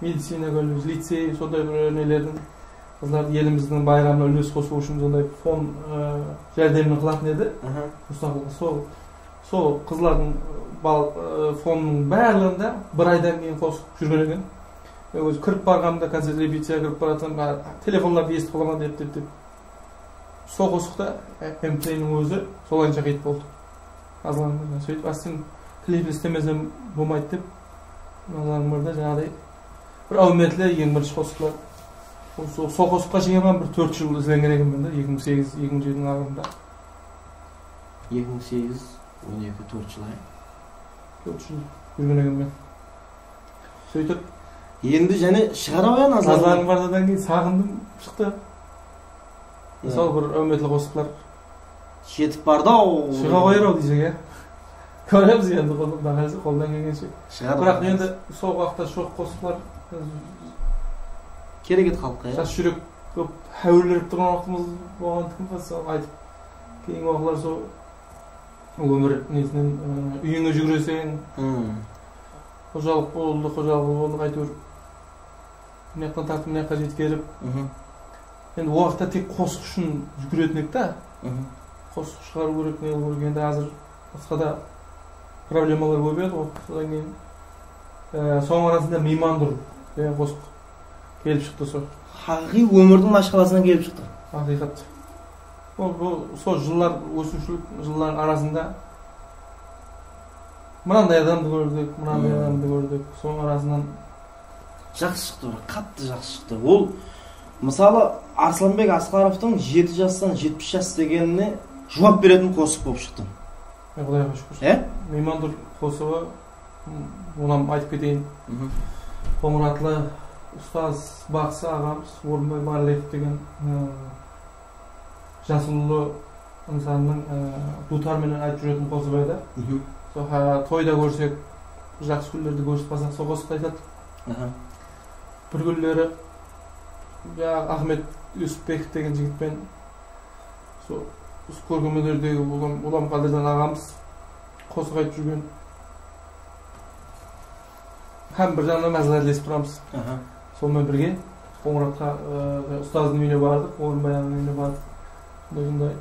Medicina kollej, licey, sonday bir nelerdiń, qızlar elimizdiń bayramına úles qosıw ushın sonday fon, e, járdemin qılatın edi. Mustaqil, sol, sol qızlardıń bal-, e, fonınıń barlıǵında bir aydan keyin qosıq júrgen eken. Men ózi kirip barǵanımda, koncert repeticiyaǵa kirip baratırman, telefonlardı esitip qalaman, dep, dep, dep. Sol qosıqta M T V-niń ózi solayınsha xit boldı. Azǵan, sóytip, ásten klipin islemesem bolmaydı dep, azǵan bir de, jańaǵıday, bir áwmetli, eń birinshi qosıqlar. Sol, sol qosıqqa shekem bir tórt jıl izlengen ekenmen da, eki mıń segiz, eki mıń jetidiń aralığında. Eki mıń segiz, on eki, tórt jıl, ay. Tórt jıl júrgen ekenmen. Sóytip. Endi jáne shıǵaraman, Nazlanıń bardadan keyin Saǵındım shıqtı. Mısal, bir áwmetli qosıqlar. Jetip bardı-aw. Shıǵa qoyar-aw deyseń, ya. Kóremiz endi, qol-, Quday qálese, qoldan kelgenshe. Shıǵar. Biraq endi sol waqıtta joq qosıqlar. Kerek edi xalıqqa, ya. Jas júrek kóp háwirlenip turǵan waqtımız bolǵandıqtan, soń aytıp, keyingi waqıtlar sol Ómir nesinen, ı, úyińe júgireseń. Xojalıq boldı, xojalıq boldı, áytewir. Mına jaqtan tartıp, mına jaqqa jetkerip. Mhm. Endi o waqıtta tek qosıq ushın júgiretin edik ta. Mhm. Qosıq shıǵarıw kerek, ne qılıw kerek. Endi házir basqa da problemalar kóbeyedi ǵoy. Sodan keyin, e, sonıń arasında Miymandur degen qosıq kelip shıqtı sol. Haqıyqıy ómirdiń mashqalasınan kelip shıqtı. Haqıyqat. Bul, bul, sol jıllar, ósiwshilik jıllardıń arasında mınanday adamdı kórdik, mınanday Hmm. adamdı kórdik. Sonıń arasınan Jaqsı shıqtı, biraq, qattı jaqsı shıqtı. Ol, mısalı, Arslanbek Asqarovtıń jeti jastan jetpis jas degenine juwap beretin qosıq bolıp shıqtı. E, Qudayǵa shúkir. E? Miymandur qosıǵı, m, onam aytıp keteyin. Mhm. Qońıratlı ustaz, baqsı aǵamız Orınbay Marleyev degen, e, jas ullı insannıń, e, duwtar menen aytıp júretin qosıǵı edi. Mhm. Sol, ha, toyda kórsek, jaqsı kúnlerde kórisip qalsaq, sol qosıqtı aytadı. Aha. Bir kúnleri, jańaǵı Axmet Yusupbekov degen jigitpen, sol, usı kórkem ónerdegi Ulam, Ulam Qádirjan aǵamız qosıq aytıp júrgen. Hám bir jaǵınan másláhátlesip turamız. Aha. Sonıń menen birge Qońıratqa, ı, ustazdıń úyine bardıq, Orınbay aǵanıń úyine bardıq. Sonday, sonday,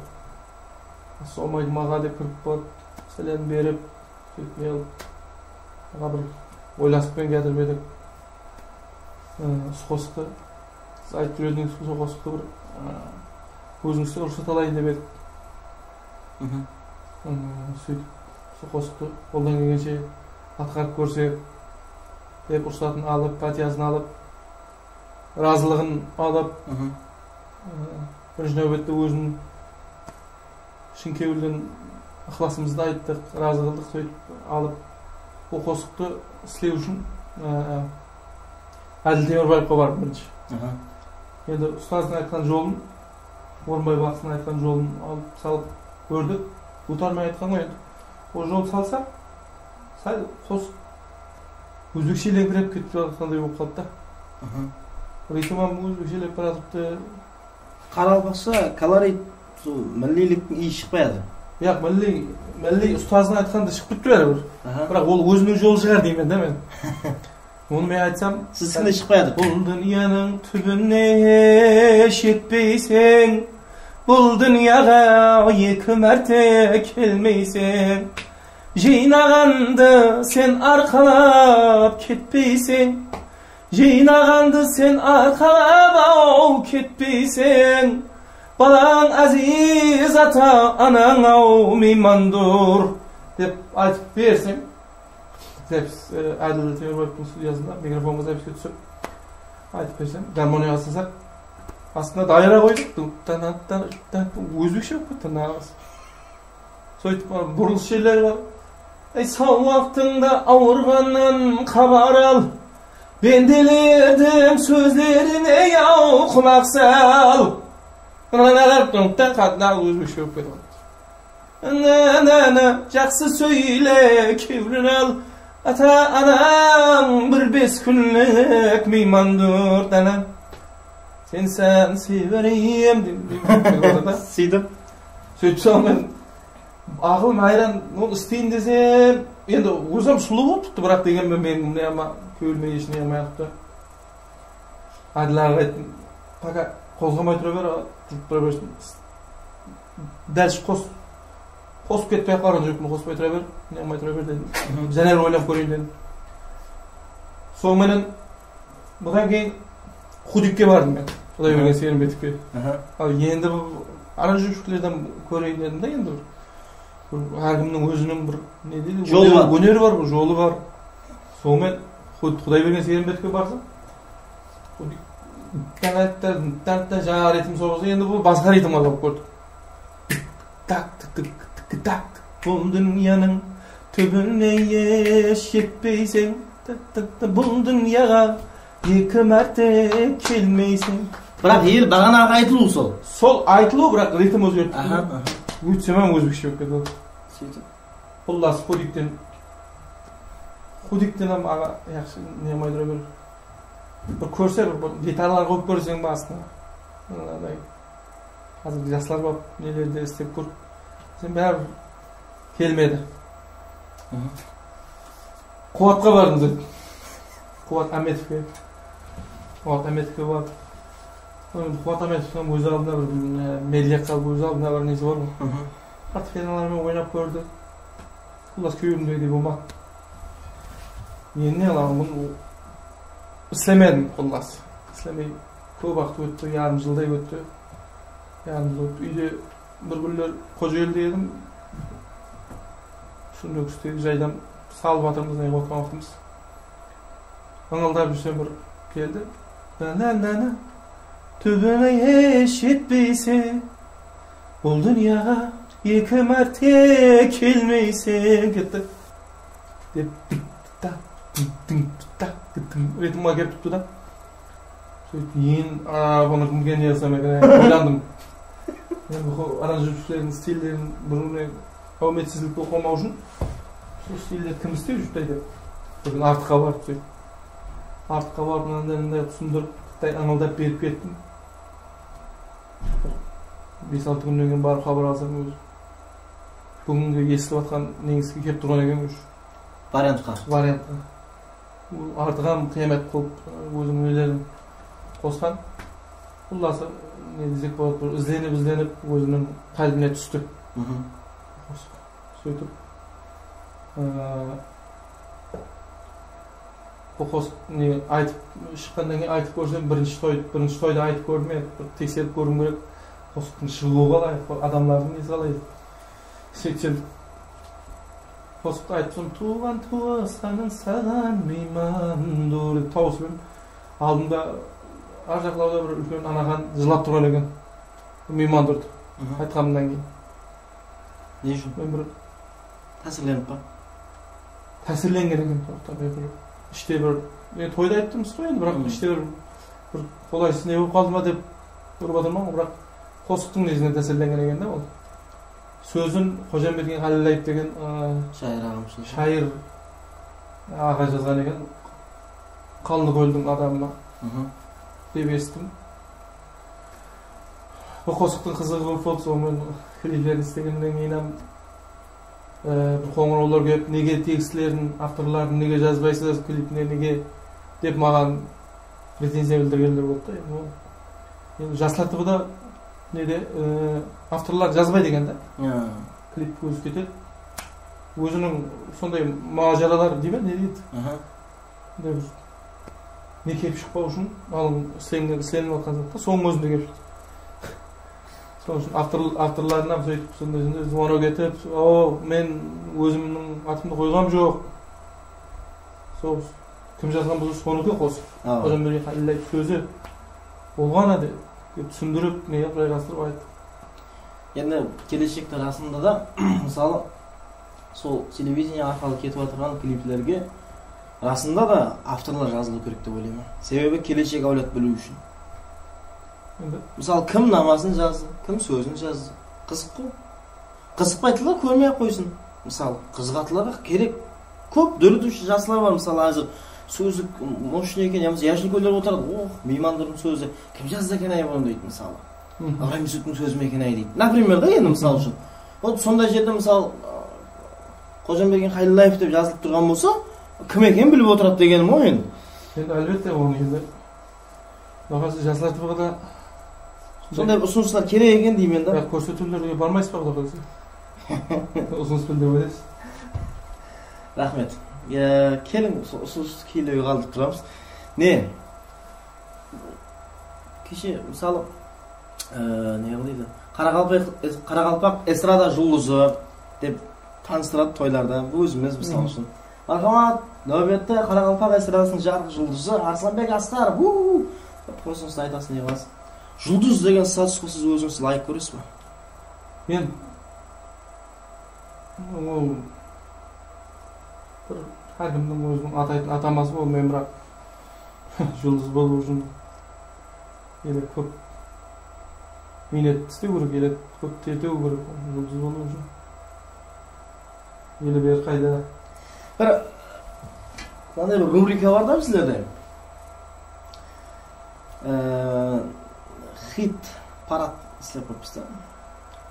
"Assalamu aleykum, aǵa," dep kirip barıp, sálem berip, sóytip, ne qılıp, aǵa, bir oylasıp penen kiyatırıp edik. I, usı qosıqtı, siz aytıp júrgen edińiz, usı qosıqtı bir, ı, ózińizden ruxsat alayın dep edik. Mhm. I, sóytip, usı qosıqtı qoldan kelgenshe atqarıp kórsek, dep ruxsatın alıp, pátiyasın alıp, razılıǵın alıp, Mhm. ı, birinshi náwbette óziniń shın kewilden ıqlasımızdı ayttıq, razı qıldıq, sóytip alıp, bul qosıqtı islew ushın, ı, Ádil Temurbaevqa bardıq birinshi. Aha. Endi ustazdıń aytqan jolın, Orınbay baqsınıń aytqan jolın alıp salıp kórdik. Duwtar menen aytqan ǵoy endi. Ol joldı salsaq, sál qosıq ózbekshelengirep ketip baratqanday bolıp qaldı da. Aha. Ritmi hám ózbekshelep baratırıptı. Qaraqalpaqsha kolorit, sol milliyliktiń iyisi shıqpay atır. Yaq, milliy, milliy ustazdıń aytqanında shıǵıp turıptı báribir. Aha. Biraq ol óziniń jolı shıǵar deymen da men. Onı men aytsam, Siz kimde shıqpay atır? Bul dúnyanıń túbine jetpeyseń, bul dúnyaǵa eki márte kelmeyseń. Jıynaǵandı sen arqalap ketpeyseń. Jıynaǵandı sen arqalap-aw ketpeyseń, balań áziz ata-anań-aw miymandur, dep aytıp bersem, zapis, e, Ádil Temurbaevtıń studiyasında mikrofonǵa zapiske túsip, aytıp bersem, garmoniyaǵa sılsaq, astında dayıra qoydıq, tan, tan, tan, ózbekshe bolıp ketti, naǵız. Sóytip, a, burılıs jerleri bar. Ey, saw waqtıńda awırǵannan xabar al. Bendelerdiń sózlerine yaw qulaq sal. Ózbekshe bolıp ketip atır. Ana, ana, ana, jaqsı sóyle, kewlin al. Ata-anań bir bes kúnlik miymandur, dana. Sen, sen severem, dep, dep, dep, dep, Sóytip. Sóytip, sonıń menen Aqılım hayran, onı isteyin desem, endi ózim sulıw bolıp turıptı, biraq degenmen meniń mına kewlime hesh ne qılmay turıptı. Ádil aǵa ayttım, "Пока qozǵamay tura ber, turıp tura bersin." Dálshe qos-, qosıp ketpey-aq barǵan júriptin, qospay tura ber, ne qılmay tura ber dedim. Jáne bir oylanıp kóreyin dedim. Sonıń menen Budan keyin Xudikke bardım men. Quday bergen Seyimbetikke. Aha. Al, endi bul aranjirshiklerden kóreyin dedim de, endi bir, bir hár kimniń óziniń bir, ne deydi, Jolı óneri bar. Óneri bar, bir jolı bar. Sonıń menen Xud-, Quday bergen Seyimbetikke barsam, Xudik, tán, tán, tán, tán, jańaǵı ritm soǵısı, endi bul basqa ritmge alıp kórdi. Tak, tik, tik, tik, tak. Bul dúnyanıń túbine hesh jetpeyseń. Tak, tak, tak. Bul dúnyaǵa eki márte kelmeyseń. Biraq el baǵanaǵı aytılıw sol. Sol aytılıw, biraq ritm ózgerip. Aha, aha. Ótsem hám ózbekshe bolıp ketedi. Sóytip. Xullas, Xudikten, Xudikten hám aǵa, yaqshı, ne qılmay tura ber. Bir kórse, bir, bir detallar qoyıp kórseń ba astına. Mınaday. Házirgi jaslar bap nelerde islep kór. Sen báribir kelmedi. Hı hı. Quwatqa bardım sen. Quwat Ámetovke. Quwat Ámetovke barıp, endi Quwat Ámetovtıń óz aldına bir, e, Mediaqqa óz aldına bir nesi bar ǵoy. Fortepianolar menen oynap kórdi. Xullas, kewlimdegidey bolmadı. Endi ne qılaman, bunı islemedim, xullas. Islemey kóp waqıt ótti, yarım jılday ótti. Yarım jıl ótti. Úyde bir kúnler Xojagelde edim. Túsindiń kúste jaydam salıp atırmız, ne qılıp atırǵan waqtımız. Ańaldap júrsem bir keldi. Na, na, na, na. Tóbeń-ay, hesh jetpeyseń. Bul dúnyaǵa eki márte kelmeyseń. Ketti. Dep, tik, tak, tik, tik, tak, tik, tik. Ritmge kirip turıptı da. Sóytip, endi, a, bunı kim ekenin jazsam eken, oylandım. Endi bul aranjировщиklerdiń stillerin bir-birine qáwmetizlik bolıp qalmaw ushın sol stiller kim islep júrdi dep. Birden artıqqa barıp sóytip. Artıqqa barıp, mınanday, mınanday túsindirip, bitta ańaldap berip kettim. Bes-altı kúnnen keyin barıp xabar alsam, ózi búgingi esitip atqan negiske kelip turǵan eken, ózi. Variantqa. Variantqa. Artıq hám qıyamet qılıp, óziniń nelerin qosqan. Qullası, ne desek boladı, bir izlenip, izlenip, óziniń qálbine tústi. Sóytip, ıı, bul qosıq, ne, aytıp, shıqqannan keyin aytıp kórsem, birinshi toy, birinshi toyda aytıp kórdim, endi bir tekserip kóriwim kerek. Qosıqtıń shıǵıwı qalay, adamlardıń nesi qalay? Sóytsem, qosıqtı aytıp turıp, "Tuwǵan tuwısqanıń saǵan miymandur", dep tawıs penen aldımda, ar jaqlawda bir úlken anaxan jıllap turǵan eken. Miyman turdı. Aytqanımnan keyin. Ne ushın? Men bir tásirlenip pa? Tásirlengen eken, toqta, men bir ishte bir, men toyda ayttım ǵoy endi, biraq ishte bir, bir qolaysız ne bolıp qaldı ma dep urıp atırman ǵoy, biraq qosıqtıń nesinen tásirlengen eken da ol. Sózin Xojanbergen Xalilláev degen, ı, shayır aǵamız, shayır aǵa jazǵan eken, Qallıkóldiń adamı ma dep esittim. Bul qosıqtıń qızıǵı kóp boldı, sonıń menen kliplerin islegennen keyin hám, e, bir qońırawlar kelip, "Nege tekstlerin, avtorların nege jazbaysız klipine, nege?" dep maǵan pretenziya bildirgenler boldı da. Endi ol, endi Jaslar TVda nede, e, avtorlar jazbaydı eken da. Klip ózi ketedi. Óziniń sonday májaralar dey me, ne deydi? Sonday bir ne kelip shıqpaw ushın, al, islengen, islenip atqan zat ta, sonıń ózinde kelip shıqtı. Sonıń ushın avtor, avtorlarına sóytip, sonday, sonday zvanok etip, "O, men ózimniń atımdı qoyǵam joq. Sol kim jazǵan bolsa, sonıki qosıq. Xojanbergen Xalilláev sózi bolǵan edi", dep túsindirip, ne qılıp, jayǵastırıp ayttıq. Endi keleshekte rasında da, mısalı, sol televidenie arqalı ketip atırǵan kliplerge rasında da avtorlar jazılıw kerek dep oylayman. Sebebi keleshek áwlad biliw ushın. Endi mısalı, kim namasın jazdı, kim sózin jazdı. Qızıq ǵoy. Qızıqpaytuǵınlar kórmey-aq qoysın. Mısalı, qızıǵatılar kerek. Kóp dóretiwshi jaslar bar, mısalı, házir sózlik moshniy eken, yamasa yashil kóller otıradı. "Oh, Miymandurdıń sózi, kim jazdı eken-ay bunı?" deydi, mısalı. "Ibırayım Yusuptıń sózi me eken-ay?" deydi. Например da, endi, mısal ushın. Xuddi sonday jerde, mısalı, Xojanbergen Xalilláev dep jazılıp turǵan bolsa, kim ekenin bilip otıradı degenim ǵoy endi. Endi, álbette, onı endi Quda qálese, Jaslar TVda sonday usınıslar kerek eken deymen da. Ya, kórsetiwlerge barmaysız ba, Quda qálese? Usınıs bildirip aytasız. Raxmet. Ya, keliń, usı-, usınıstı keynlewge qaldırıp turamız. Ne? Keshe, mısalı, e, ne qıl deydi? Qaraqalpaq, qaraqalpaq estrada juldızı dep tanıstıradı toylarda. Ózimiz, mısal ushın. Marhamat, náwbette qaraqalpaq estradasınıń jarqın juldızı Arslanbek Asqarov. Uu! Dep qosınıstı aytasız, ne qılasız? Juldız degen statusqa siz ózińiz ılayıq kóresiz ba? Men, ol bir hár kimniń óziniń ataytın ataması ǵoy, men biraq juldız bolıw ushın ele kóp miynet islew kerek, ele kóp tertew kerek juldız bolıw ushın. Ele beri qayda? Bir mınanday bir rubrika bar da bizlerde. Ee, xit parad islep qoyıppız da.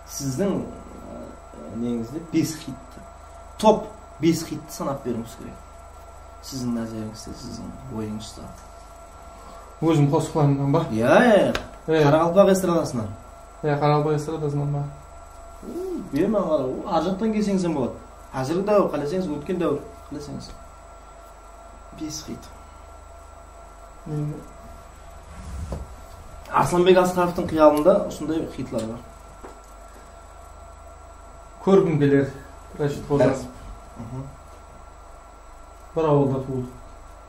Sizdiń, e, neńizde bes xit, top bes xittı sanap beriwińiz kerek. Siziń názerińizde, siziń oyıńızda. Ózim qosıqlarımnan ba? Ya, ya, ya. E, Qaraqalpaq estradasınan. Ya, qaraqalpaq estradasınan ba? Berme, qara, ar jaqtan kelseńiz hem boladı. Házirgi dáwir, qáleseńiz, ótken dáwir, qáleseńiz. Bes xit. Men Arslanbek Asqarovtıń qıyalında usınday xitlar bar. Kórgim keler, Rashid Xojasov. Mhm. Bir awılda tuwıldı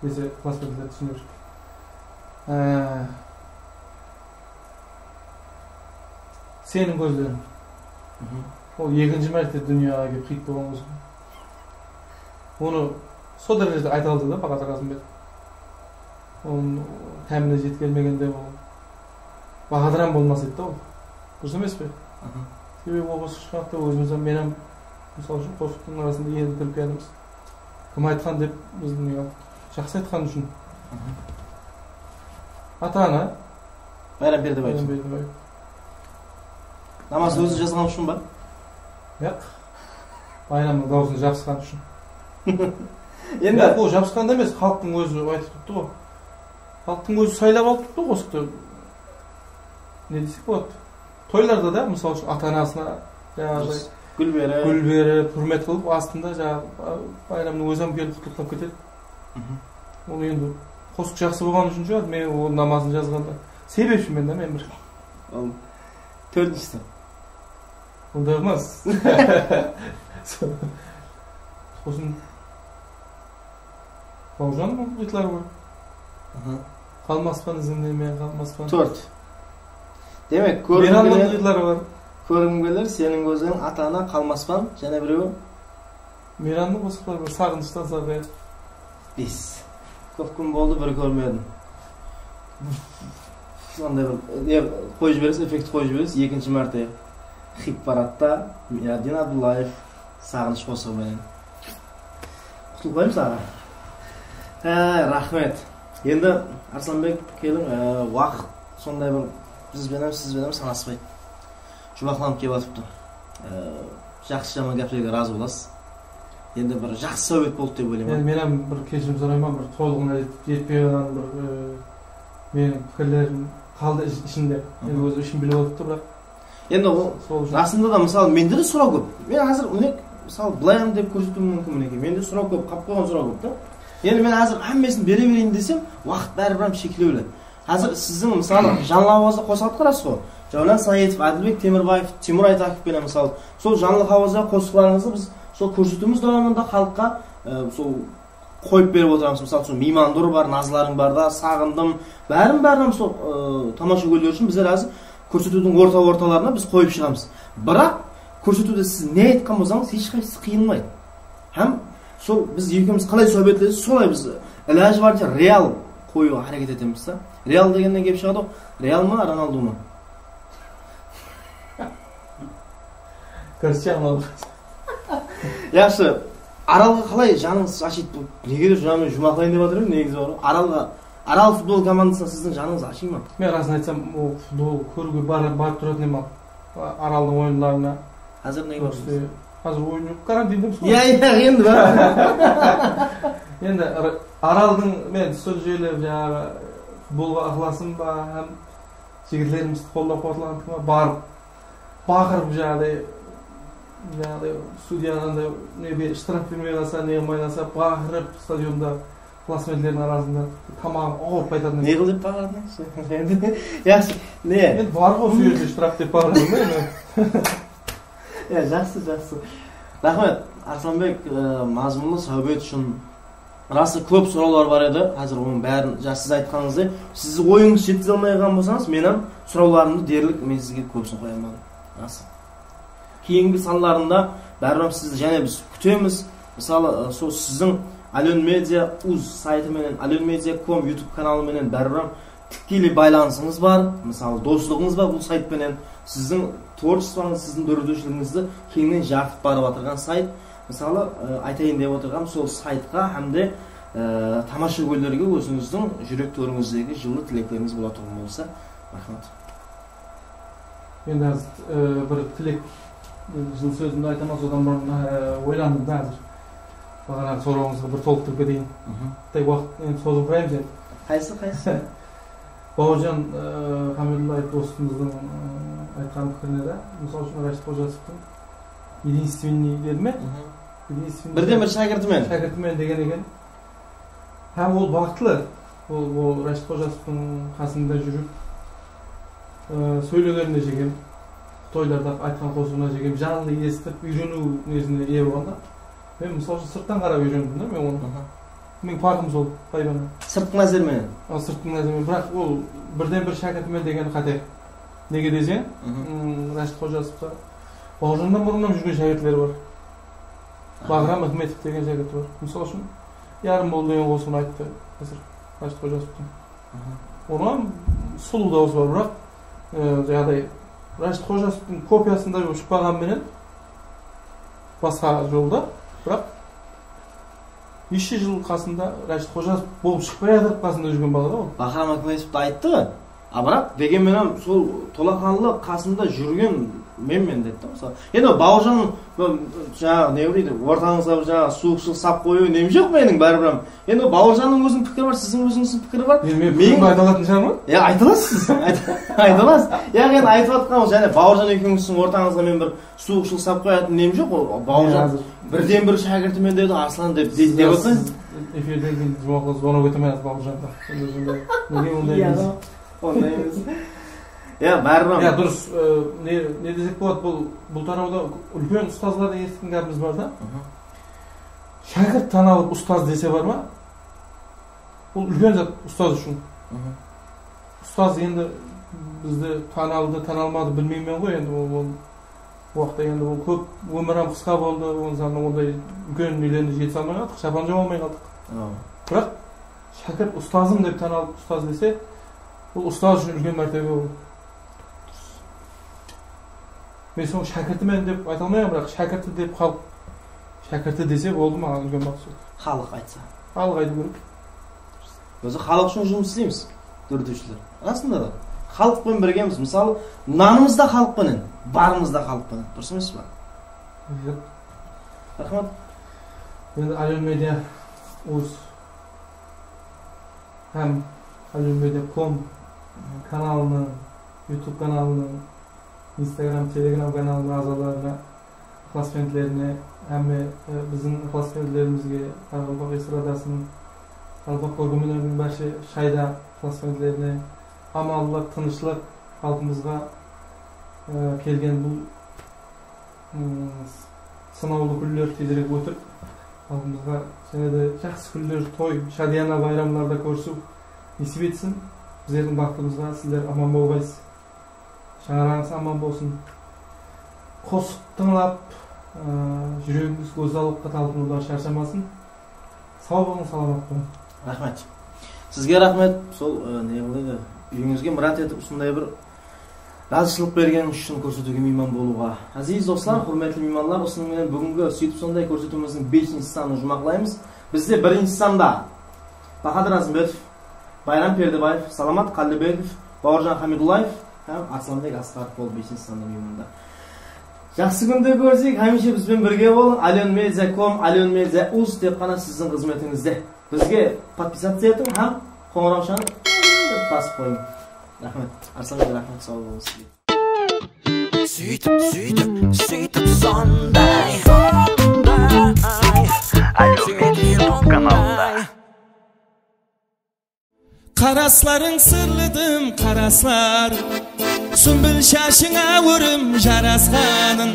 dese, klassbentler túsiner. Á, Seniń kózleriń. Mhm. Ol ekinshi márte dúnyaǵa kelip xit bolǵan qosıq. Onı sol dárejede ayta aldı da, Bahadır Qasımberdi. Onıń hámine jetkermegende ol Bahadır hám bolmas edi da ol. Durıs emes pe? Aha. Sebebi ol qosıq shıqqan waqıtta ózimiz hám, men hám, mısal ushın, qosıqtıń arasında eń úlken kádimiz. Kim aytqan dep, bizdiń, ya, jaqsı aytqanı ushın. Mhm. Ata-ana. Bayramberdibaev. Bayramberdibaev. Namazdı ózi jazǵanı ushın ba? Yaq. Bayramnıń dawısın jabısqanı ushın. Endi Yaq, ol jabısqanda emes, xalıqtıń ózi aytıp turıptı ǵoy. Xalıqtıń ózi saylap alıp turıptı ǵoy qosıqtı. Ne desek boladı? Toylarda da, mısal ushın, ata-anasına jańaǵıday gúl berip, gúl berip, húrmet qılıp, astında jańaǵı bayramnıń ózi hám kelip qutlıqlap ketedi. Mhm. Ol endi qosıq jaqsı bolǵanı ushın shıǵar, men ol namazın jazǵanda sebepshimen da men bir. Ol tórtinshisi. Onday emas. Sosın Bawjannıń xitları bar. Aha. Qalmaspan izinde men, qalmaspan. Tórt. Demek, kórgim Meyrannıń keler, xitları bar. kórgim keler, seniń kózleriń, ata-ana, qalmaspan, jáne birewi. Meyrannıń qosıqları bar, Saǵınıshtan sarǵayıp. Bes. Kóp kún boldı, bir kórmedim. Sonday bir, ne, qoyıp jiberesiz, effekt qoyıp jiberesiz, ekinshi márte xit paradta Meyraddin Abdullaev Saǵınısh qosıǵı menen. Qutlıqlaymız, aǵa. Há, raxmet. Endi, Arslanbek, keliń, e, waqıt sonday bir biz benen, siz benen sanaspaydı. Juwmaqlanıp kelip atıptı. E, jaqsı-jaman gáplerge razı bolasız. Endi bir jaqsı sáwbet boldı dep oylayman. Endi men hám bir keshirim sorayman, bir tolıǵına jet-, jetpey atırǵan bir, e, meniń pikirlerim qaldı ish-, ishimde. Endi Mhm. ózi ishim bilip atıptı, biraq Endi ol sol ushın. Rasında da, mısalı, mende de soraw kóp. Men házir, mine, mısalı, bılayam dep kórsetuwim múmkin, minekey. Mende soraw kóp, qap qoyǵan soraw kóp ta. Endi men házir hámmesin bere bereyin desem, waqıt báribir hám sheklewli. Házir siziń, mısalı, janlı hawazda qosıqtı qarasız ǵoy. Jáwlan Saidov, Ádilbek Temirbaev, Timur Aytakov penen, mısalı, sol janlı hawazda qosıqlarıńızdı biz sol kórsetiwimiz dawamında xalıqqa, e, sol qoyıp berip otıramız. Mısal ushın, Miymandur bar, Nazlarıń bar da, Saǵındım, bárin-bárin sol, ı, tamashagóyler ushın bizler házir kórsetiwdiń orta-ortalarına biz qoyıp shıǵamız. Biraq kórsetiwde siz ne aytqan bolsańız, hesh qaysısı qıyılmaydı. Hám sol biz ekewimiz qalay sáwbetlesek, solay biz ilajı barınsha real qoyıwǵa háreket etemiz da. Real degennen kelip shıǵadı ǵoy, Real ma, Ronaldu ma? Krishtianu. Yaqshı. Aralǵa qalay janıńız ashıydı? Bul negedur janıma juwmaqlayın dep atır edim, negizi bar ǵoy. Aralǵa, Aral futbol komandasına siziń janıńız ashıy ma? Men rasın aytsam, ol futbol kóriwge bar-, barıp turatın edim al. Araldıń oyınlarına. Házir ne bar? Házir oyın joq, karantindemiz ǵoy. Ya, ya, endi bar. Endi Ar-, Araldıń, men sol jerler, jańaǵı, futbolǵa ıqlasım ba, hám jigitlerimizdi qollap-quwatlaǵan barıp baqırıp, jańaǵıday, jańaǵıday, sudya qanday, ne, bir shtraf bermey qalsa, ne qılmay qalsa, baqırıp stadionda klassmentlerdiń arasında tamaǵın awırıp qaytatın. Ne qıl dep baqırdıń? Endi, yaqshı, ne? Endi bar ǵoy, sol jerde shtraf dep baqırdım da endi. Ya, jaqsı, jaqsı. Raxmet, Arslanbek, e, mazmunlı sáwbet ushın. Rası, kóp sorawlar bar edi. Házir onıń bárin, ja, siz aytqanıńızday, siz oyıńızdı jetkize almay qalǵan bolsańız, men hám sorawlarımdı derlik men sizge kóbisin qoyaman. Rası. Keyingi sanlarında báribir sizdi jáne biz kútemiz. Mısalı, ı, sol siziń Alyon Media uz saytı menen, Alyon Media kom YouTube kanalı menen báribir tikkeley baylanısıńız bar. Mısalı, doslıǵıńız bar bul sayt penen. Siziń tvorchestvońız, siziń dóretiwshiligińizdi keńnen jarıtıp barıp atırǵan sayt. Mısalı, ı, aytayın dep otırǵan sol saytqa hám de, ı, tamashagóylerge ózińizdiń júrek tórińizdegi jıllı tileklerińiz bolatuǵın bolsa, raxmet. Endi házir, e, bir tilek, e, jıllı sózimdi aytaman, sodan burın, e, oylandım da házir. Baǵanaǵı sorawıńızǵa bir tolıqtırıp keteyin. Mhm. Tey waqıt endi sozıp turayın sen. Qaysı, qaysı? Bawırjan, e, Hamidullaev dostımızdıń, e, aytqan pikirine de, mısal ushın, Rashid Xojasovtıń единственный dedi me? Единственный. Birden bir shákirti men. Shákirti men degen eken. Hám ol baxıtlı. Ol, ol Rashid Xojasovtıń qasında júrip, e, sóylegenine jegem, toylarda aytqan qosıǵına jegem, janlı esitip, úyreniw nesine iye bolǵanda. Men, mısal ushın, sırttan qarap úyrendim da men onı. Meniń parqım sol, taybanı. Sırtqı názermen. A, sırtqı názermen. Biraq ol birden bir shákirtimen degeni qáte. Nege deseń, mm, Rashid Xojasovta Bawırjannan burınnan júrgen shákirtleri bar. Baǵram Ixmetov degen shákirti bar. Mısal ushın, Yarım boldı degen qosıǵın ayttı házir Rashid Xojasovtıń. Onnan sulıw dawıs bar, biraq, e, jaǵday, Rashid Xojasovtıń kopiyasınday bolıp shıqpaǵanı menen basqa jolda, biraq neshe jıl qasında Rashid Xojasov bolıp shıqpay atırıp qasında júrgen bala da ol. Baǵram Akimov da ayttı, a, biraq, degen menen sol tolaqanlı qasında júrgen menmen dedi da, mısalı. Endi Bawırjan, bu, jańaǵı, ne bileydi, ortańızǵa bir jańaǵı suwıqshılıq sap qoyıw nem joq meniń, báribir. Endi Bawırjannıń óziniń pikiri bar, siziń ózińizdiń pikiri bar. Endi men pikirimdi ayta alatın shıǵarman? Ya, ayta alasız siz. Ayta, ayta alasız. Yaǵnı, endi aytıp atqanım, jáne Bawırjan ekewimizdiń ortańızǵa men bir suwıqshılıq sap qoyatın nem joq, ol Bawırjan. Ya, házir birden bir shákirtimen dedi, Arslan dep, dep, dep atqan. Siz efirden keyin juwaqlı zvonok etemen házir Bawırjanga. Endi sonday, nege onday deysiz? Onday emes. Ya, báribir. Ya, durıs, e, ne, ne desek boladı, bul, bul tarawda úlken ustazlardan esitken gápimiz bar da. Shákirt tanalıp ustaz dese bar ma? Bul úlken zat ustaz ushın. Ustaz endi bizde tanaldı, tanalmadı bilmeymen ǵoy, endi ol, ol waqıtta endi ol kóp, ómir hám qısqa boldı, onıń sanına onday úlken nelerine jetise almay qaldıq, shapan jawa almay qaldıq. Biraq shákirt ustazım dep tanalıp ustaz dese, bul ustaz ushın úlken mártebe ol. Men soń shákirtimen dep ayta almayman, biraq shákirti dep xalıq, shákirti dese boldı, maǵan úlken maqset. Xalıq aytsa. Xalıq aytıw kerek. Ózi xalıq ushın jumıs isleymiz, dóretiwshiler. Rasında da. Xalıq penen birgemiz. Mısalı, nanımız da xalıq penen, barımız da xalıq penen. Durıs emes pa? Raxmet. Endi Alyon Media uz hám Alyon Media kom kanalınıń, YouTube kanalınıń, Instagram, Telegram kanalınıń aǵzalarına, ıqlasbentlerine, hámme, e, biziń ıqlasbentlerimizge, qaraqalpaq estradasınıń, qaraqalpaq kórkemlerimizdiń bárshe shayda ıqlasbentlerine amanlıq, tınıshlıq, xalqımızǵa, e, kelgen bul ım, sınawlı kúnler tezirek ótip, xalqımızǵa jáne de jaqsı kúnler, toy, shádiyana bayramlarda kórisiw nesip etsin. Bizlerdiń baxtımızǵa sizler aman bolǵaysız. Shańaraǵıńız aman bolsın. Qosıq tıńlap, ı, júregińiz gózzallıqqa talpınıwdan sharshamasın. Saw bolıń, salamat bolıń. Raxmet. Sizge raxmet, sol, e, ne qılaydı, úyińizge mirát etip, usınday bir razıshılıq bergenińiz ushın kórsetiwge miyman bolıwǵa. Áziz doslar, húrmetli miymanlar, usınıń menen búgingi Sóytip Sonday kórsetiwimizdiń besinshi sanın juwmaqlaymız. Bizde birinshi sanda Bahadır Azımbetov, Bayram Perdebaev, Salamat Qállibekov, Bawırjan Hamidullaev hám Arslanbek Asqarov boldı besinshi sanda miyman da. Jaqsı kúnde kórsek, hámiyshe biz benen birge bolıń. Alyon Media kom, Alyon Media uz tek ǵana siziń xızmetińizde. Bizge podpisaciya etiń hám qońırawshanı basıp qoyıń. Raxmet. Arslanbek, raxmet, saw bolıń sizge. Sóytip, sóytip, sóytip sonday. Alyon Media YouTube kanalında. Qaraslarıń sırlıdım, qaraslar. Súmbil shashıńa órem jarasqanın.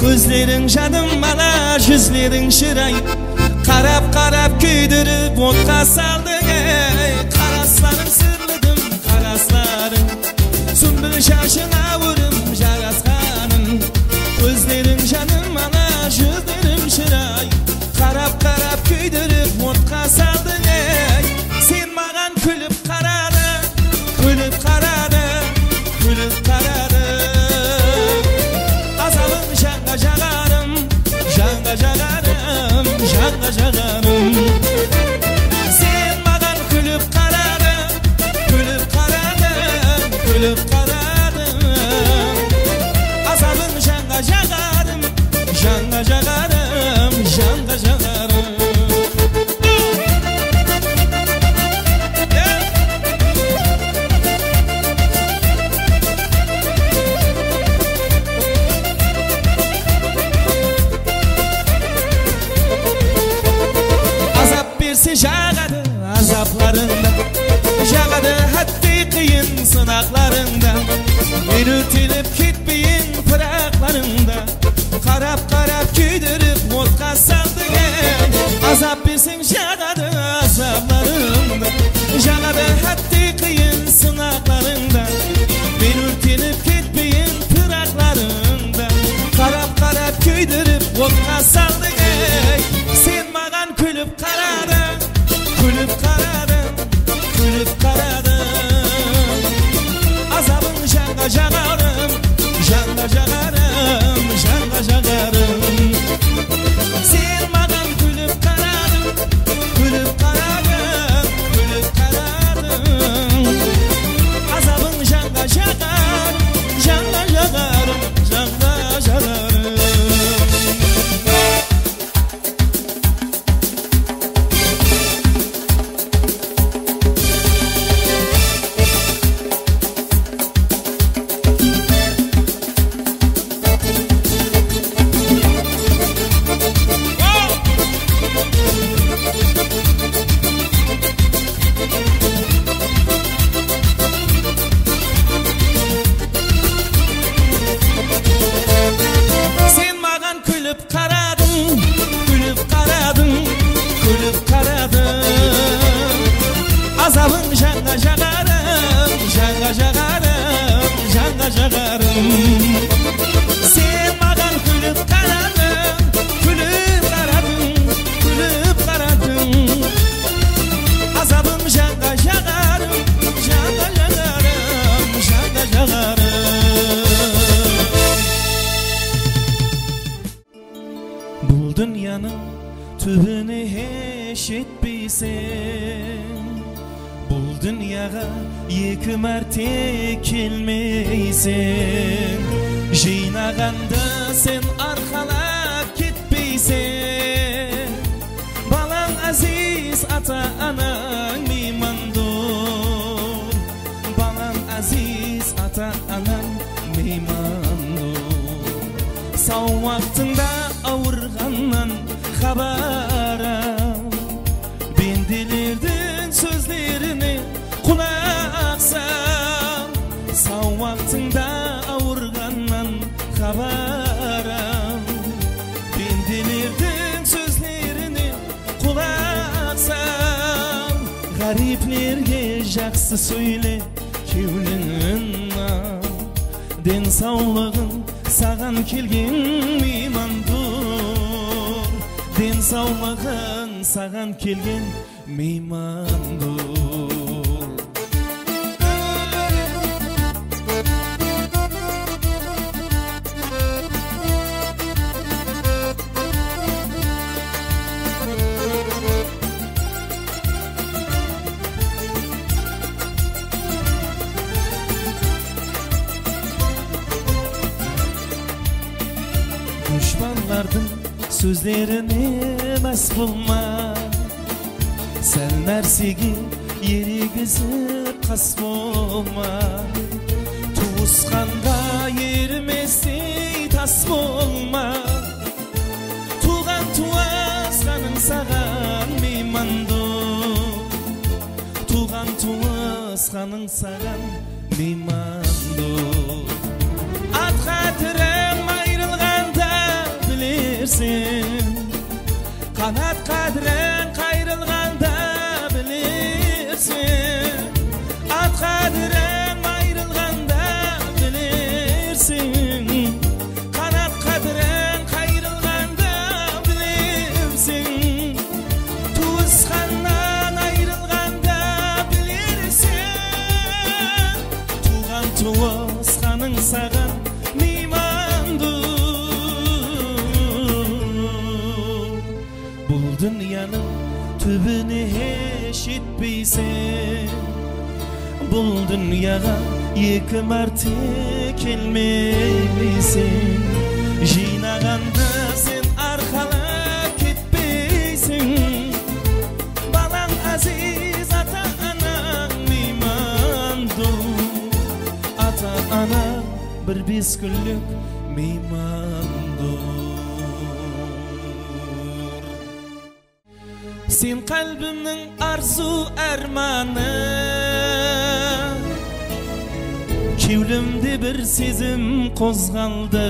Kózleriń jadım ala, júzleriń shıray. Qarap-qarap kúydirip otqa saldıń, ey. Qaraslarıń sırlıdım, qaraslarıń. Súmbil shashıńa órem jarasqanın. Kózleriń jadım ala, júzleriń shıray. Qarap-qarap kúydirip otqa saldıń, ey. Sen maǵan kúlip qaradıń, kúlip qaradıń, kúlip qaradıń. Azabıń janǵa jaǵarım, janǵa jaǵarım, janǵa jaǵarım. Sen maǵan kúlip qaradıń, kúlip qaradıń, kúlip qaradıń. Azabıń janǵa jaǵarım, janǵa jaǵarım, janǵa jaǵarım. Men órtenip ketpeyin pıraqlarıńda, qarap-qarap kúydirip otqa saldıń, ey. Azap berseń jaǵadı azaplarıńdı, jaǵadı hátte qıyın sınaqlarıńda. Men órtenip ketpeyin pıraqlarıńda, qarap-qarap kúydirip otqa saldıń, ey. Sen maǵan kúlip qaradıń, kúlip qaradıń, kúlip qaradıń. Azabıń janǵa jaǵarım, janǵa jaǵarım, janǵa jaǵarım. Sen maǵan kúlip qaradıń, kúlip qaradıń, kúlip qaradıń. Azabıń janǵa jaǵarım, janǵa jaǵarım, janǵa jaǵarım. Sen maǵan kúlip qaradıń, kúlip qaradıń, kúlip qaradıń. Azabıń janǵa jaǵarım, janǵa jaǵarım, janǵa jaǵarım. Sen maǵan kúlip qaradıń, kúlip qaradıń, kúlip qaradıń. Azabıń janǵa jaǵarım, janǵa jaǵarım, janǵa jaǵarım. Bul dúnyanıń túbine hesh jetpeyseń. Bul dúnyaǵa eki márte kelmeyseń. Jıynaǵanda sen arqalap ketpeyseń. Balań áziz, ata-anań miymandur. Balań áziz, ata-anań miymandur. Saw waqtıńda awırǵannan xabar al. Bendelerdiń sózlerine qulaq sal. Saw waqtıńda awırǵannan xabar al. Bendelerdiń sózlerine qulaq sal. Ǵáriplerge jaqsı sóyle, kewlin al. Densawlıǵıń saǵan kelgen miymandur. Densawlıǵıń saǵan kelgen miymandur. Dushpanlardıń sózlerine más bolma. Sál nársege erigizip qas bolma. Tuwısqanǵa erimestey tas bolma. Tuwǵan-tuwısqanıń saǵan miymandur. Tuwǵan-tuwısqanıń saǵan miymandur. At qádirin ayrılǵanda bilerseń. Qanat qádirin qayrılǵanda bilerseń. At qádirin ayrılǵanda bilerseń. Qanat qádirin qayrılǵanda bilerseń. Tuwısqannan ayrılǵanda bilerseń. Tuwǵan-tuwısqanıń saǵan miymandur. Bul dúnyanıń túbine hesh jetpeyseń. Bul dúnyaǵa eki márte kelmeyseń. Jıynaǵanda sen arqalap ketpeyseń. Balań áziz, ata-anań miymandur. Ata-ana bir bes kúnlik miymandur. Sen qálbimniń arzıw ármanı. Kewlimde bir sezim qozǵaldı.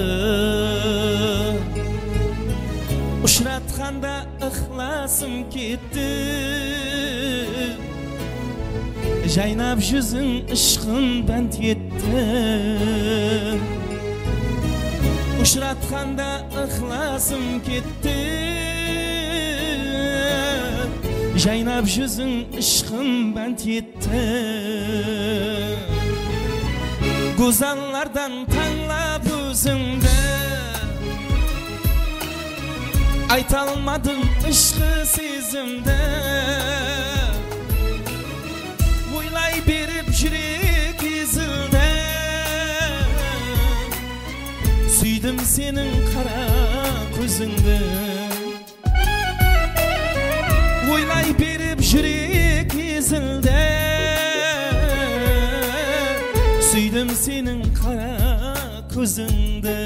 Ushıratqanda ıqlasım ketti. Jaynap júziń, ıshqın bánt etti. Ushıratqanda ıqlasım ketti. Jaynap júziń, ıshqın bánt etti. Gózzallardan tańlap ózińdi, aytalmadım ishqı sezimdi. Oylay berip júrek ezildi. Súydim seniń qara kózińdi. Oylay berip júrek ezildi. Súydim seniń qara kózińdi.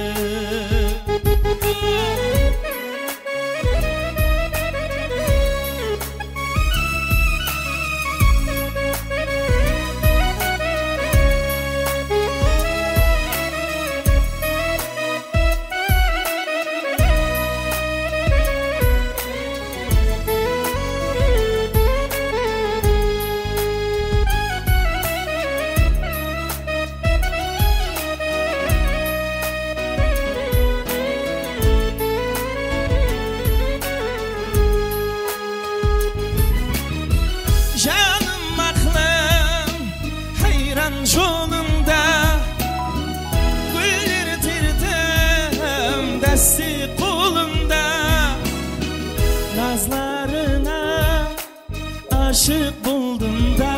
Janım aqlım hayran jolında, gúller terdim dáste qolında. Nazlarıńa ashıq boldım da,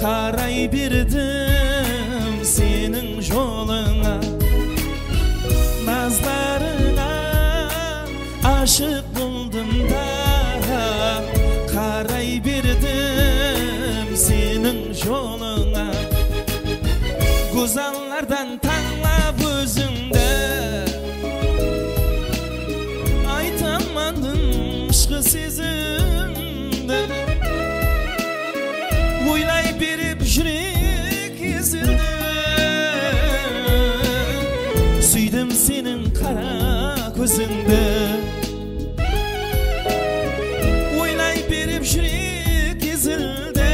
qaray berdim seniń jolıńa. Nazlarıńa ashıq boldım da, qaray berdim seniń jolıńa. Gózzallardan tańlap ózińdi, aytamadım ishqı sezimdi. Oylay berip júrek ezildi. Súydim seniń qara kózińdi. Oylay berip júrek ezildi.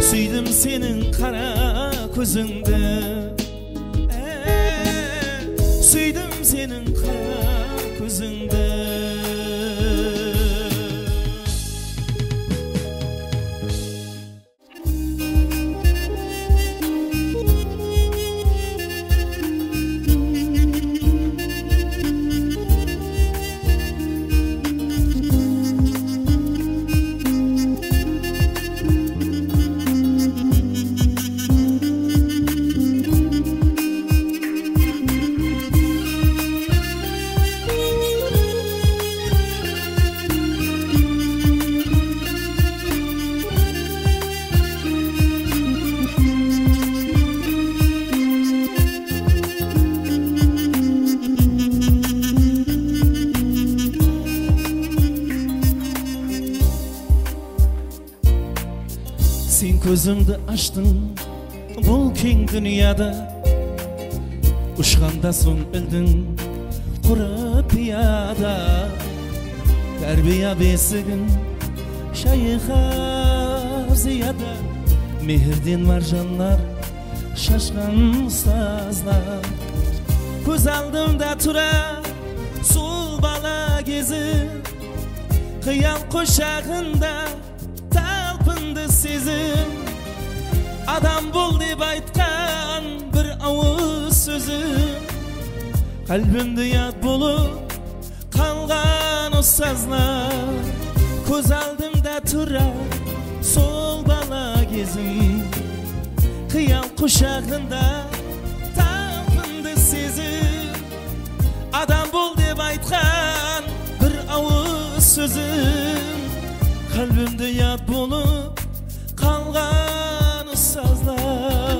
Súydim seniń qara kózińdi. Súydim seniń qara kózińdi. Sen kózińdi ashtıń bul keń dúnyada, ushqanda soń ildiń qurıp piyada. Tárbiya besigin shayqap ziyada, mehrden marjanlar shashqan ustazlar. Kóz aldımda tura sol bala gezim, qıyal qushaǵında talpındı sezim. Adam bol dep aytqan bir awız sózim, qálbimde yad bolıp qalǵan ustazlar. Kóz aldımda tura sol bala gezim, qıyal qushaǵında talpındı sezim. Adam bol dep aytqan bir awız sózim, qálbimde yad bolıp qalǵan ustazlar.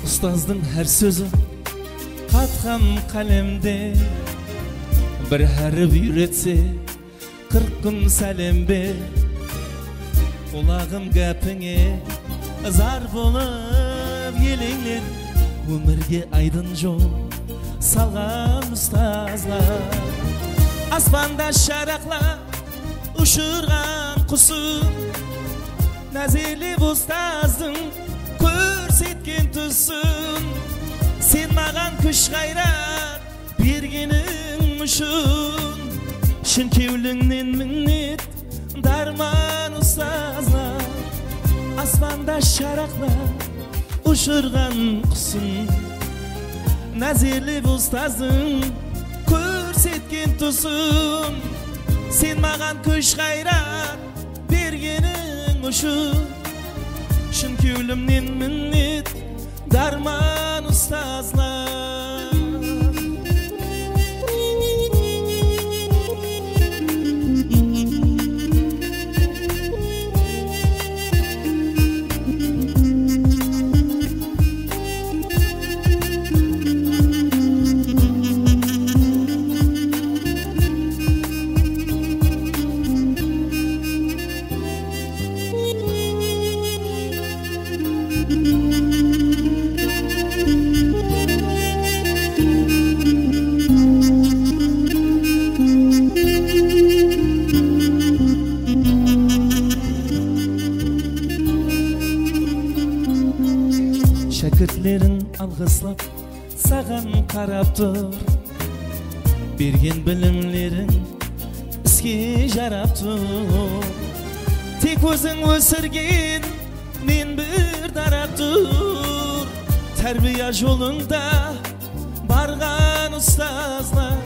Ustazdıń hár sózi qatqan qálemde, bir hárip úyretse, qırq kún sálem ber. Qulaǵım gápińe zar bolıp eleńler, ómirge aydın jol salǵan ustazlar. Aspanda sharaqlap ushırǵan qusın, názerlep ustazdıń kórsetken túsin. Sen maǵan kúsh-ǵayrat bergeniń ushın, shın kewlińnen minnet darman ustazlar. Aspanda sharaqlap ushırǵan qusın, názerlep ustazdıń kórsetken túsin. Sen maǵan kúsh-ǵayrat bergeniń ushın, shın kewlimnen minnet darman ustazlar. Shákirtleriń alǵıslap saǵan qarap tur. Bergen bilimleriń iske jarap tur. Tek óziń ósirgen men bir daraq tur. Tárbiya jolıńda barǵan ustazlar,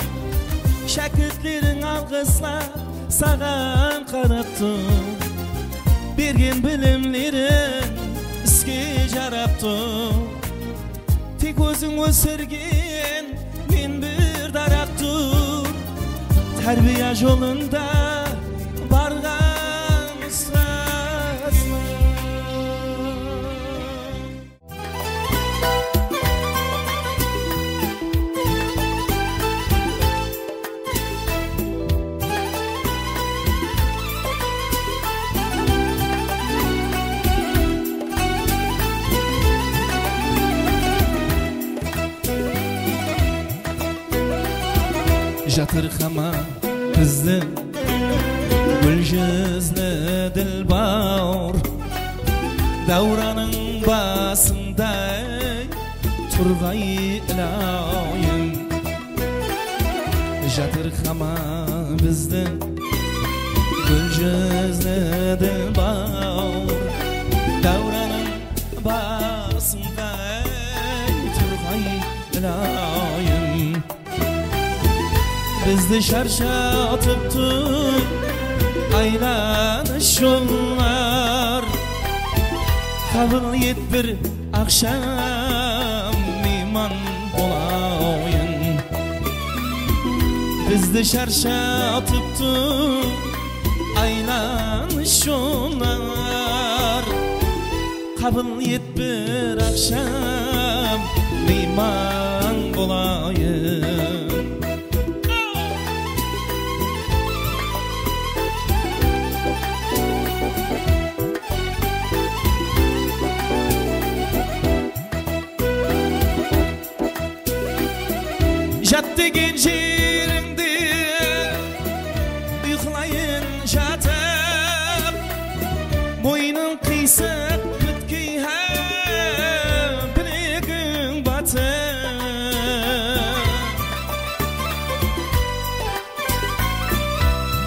shákirtleriń alǵıslap saǵan qarap tur. Bergen bilimleriń iske jarap tur. Tek óziń ósirgen men bir daraq tur. Tárbiya jolında barǵan ustazlar. Jatırqama bizdi gúl júzli dilbawır, dáwranıń basınday turǵay, ilayım. Jatırqama bizdi gúl júzli dilbawır, dáwranıń basınday turǵay, ilayım. Bizdi sharshatıp tur aylanıs jollar. Qabıl et, bir aqsham miyman bolayın. Bizdi sharshatıp tur aylanıs jollar. Qabıl et, bir aqsham miyman bolayın. Jat degen jerińde uyqılayın jatıp, moynıń qıysıq, pútki hám bilegiń batıp.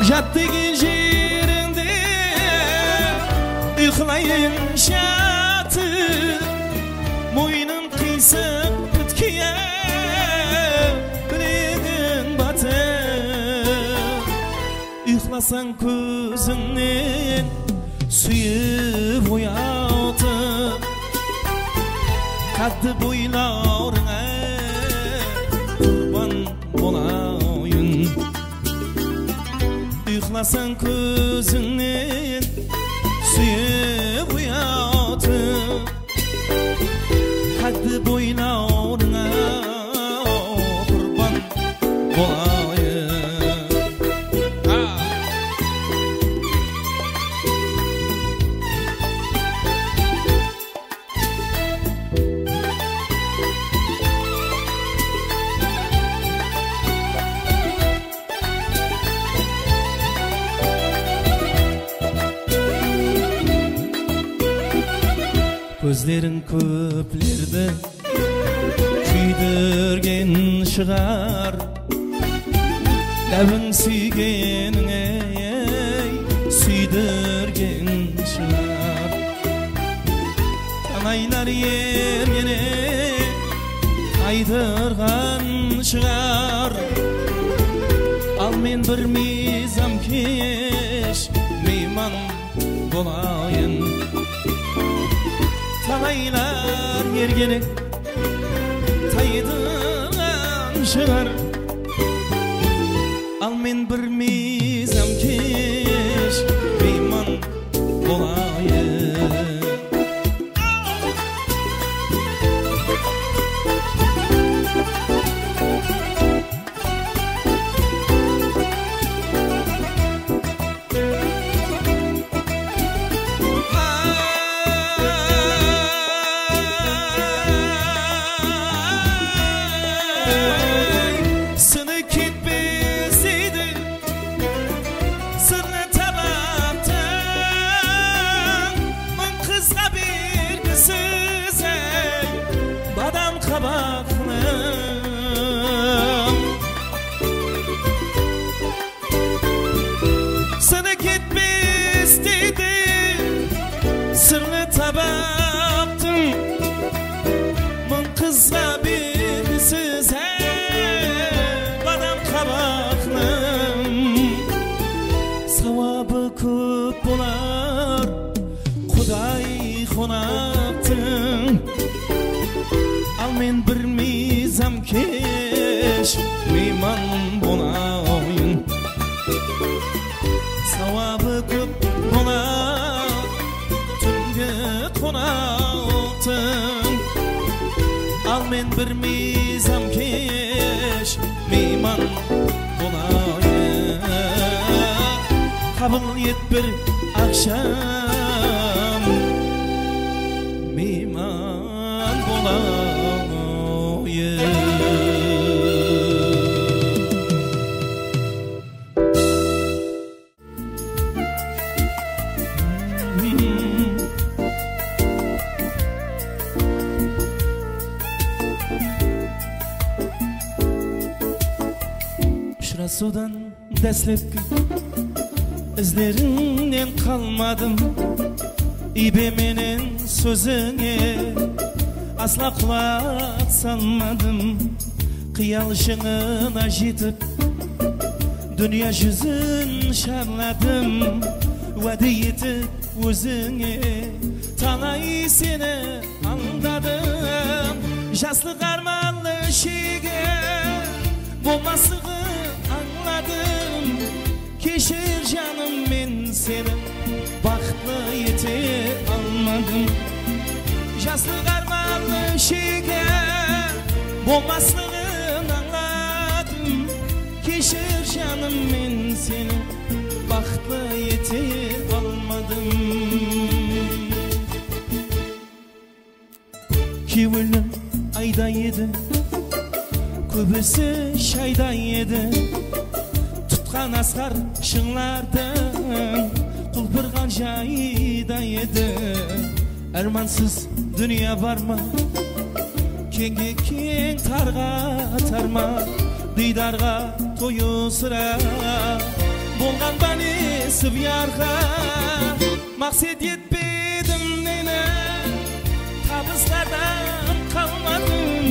Jat degen jerińde uyqılayın jatıp, moynıń qıysıq, pútki hám bilegiń batıp. Uyqılasań kózińnen súyip oyatıp, qáddi boylawıńa qurban bolayın. Uyqılasań kózińnen súyip oyatıp, Ádip oynawıńa qurban bolayın. Ha! Kózleriń kóplerdi kúydirgen shıǵar. Lábiń súygeniń, ey, súydirgen shıǵar. Talaylar ergene taydırǵan shıǵar. Al men bir miyzam kesh miyman bolayın. Talaylar ergene taydırǵan shıǵar. Al men bir miyzam kesh miyman bolayın. Sını ketpes deydi, sırnı tabaptıń. Mıń qızǵa belgisiz, ey, badam qabaqtıń. Sını ketpes deydi, sırnı tabaptıń. Mıń qızǵa belgisiz, ey, badam qabaqtıń. Sawabı kóp bolar Quday qonaqtıń. Al men bir miyzam kesh miyman bolayın. Sawabı kóp bolar túngi qonaqtıń. Al men bir miyzam kesh miyman bolayın. Qabıl et bir aqsham miyman bolayın. Ushırasıwdan dáslepki izlerińnen qalmadım. Iybe menen sózińe asla qulaq salmadım. Qıyal shıńına jetip, dúnya júzin sharladım. Wáde etip ózińe talay seni aldadım. Jaslıq ármanlı shege bolmaslıǵın ańladım. Keshir, janım, men seni baxıtlı ete almadım. Jaslıq ármanlı shege bolmaslıǵın ańladım. Keshir, janım, men seni baxıtlı ete almadım. Kewilin ayday edi, kóbisi shayday edi. Tutqan asqar shıńlardıń qulpırǵan jayday edi. Ármansız dúnya bar ma? Keńge keń, tarǵa tar ma? Diydarǵa toyıw sirá bolǵan ba nesip yarǵa? Maqset etpedim neni, tabıslardan qalmadım.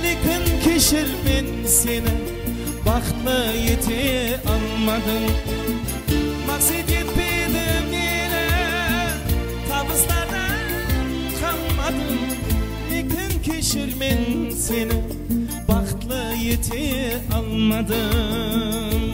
Lekin keshir, men seni baxıtlı ete almadım. Maqset etpedim neni, tabıslardan qalmadım. Lekin keshir, men seni baxıtlı ete almadım.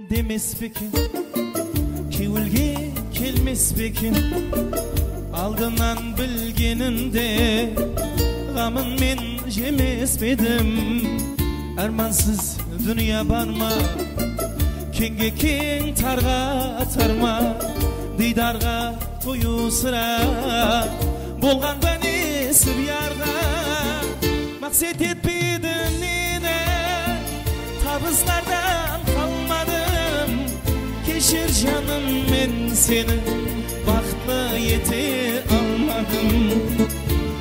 Demes pe eken, kewilge kelmes pe eken? Aldınan bilgenimde, ǵamın men jemes pe edim? Ármansız dúnya bar ma? Keńge keń, tarǵa tar ma? Diydarǵa toyıw sıra, bolǵan ba nesip yarǵa? Maqset etpedim neni, tabıslardan qalmadım. Keshir, janım, men seni baxıtlı ete almadım.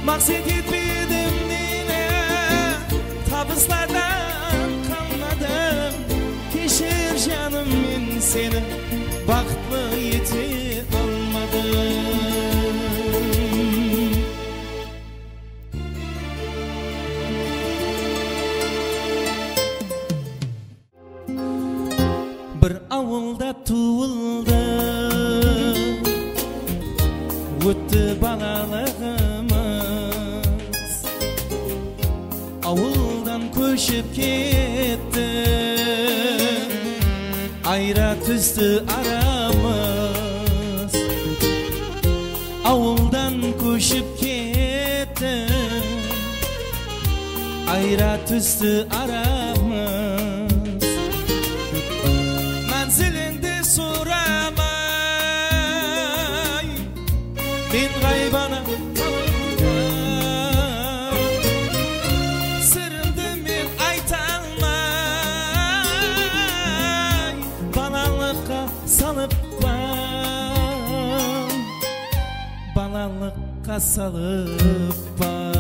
Maqset etpedim neni, tabıslardan qalmadım. Keshir, janım, men seni baxıtlı ete almadım. Bir awılda tuwıldı, ótti balalıǵımız. Awıldan kóship ketti, ayıra tústi aramız. Awıldan kóship ketti, ayıra tústi aramız. Mánzilińdi soramay, men ǵaybana qalıppan. Sırımdı men ayta almay, balalıqqa salıppan. Balalıqqa salıppan.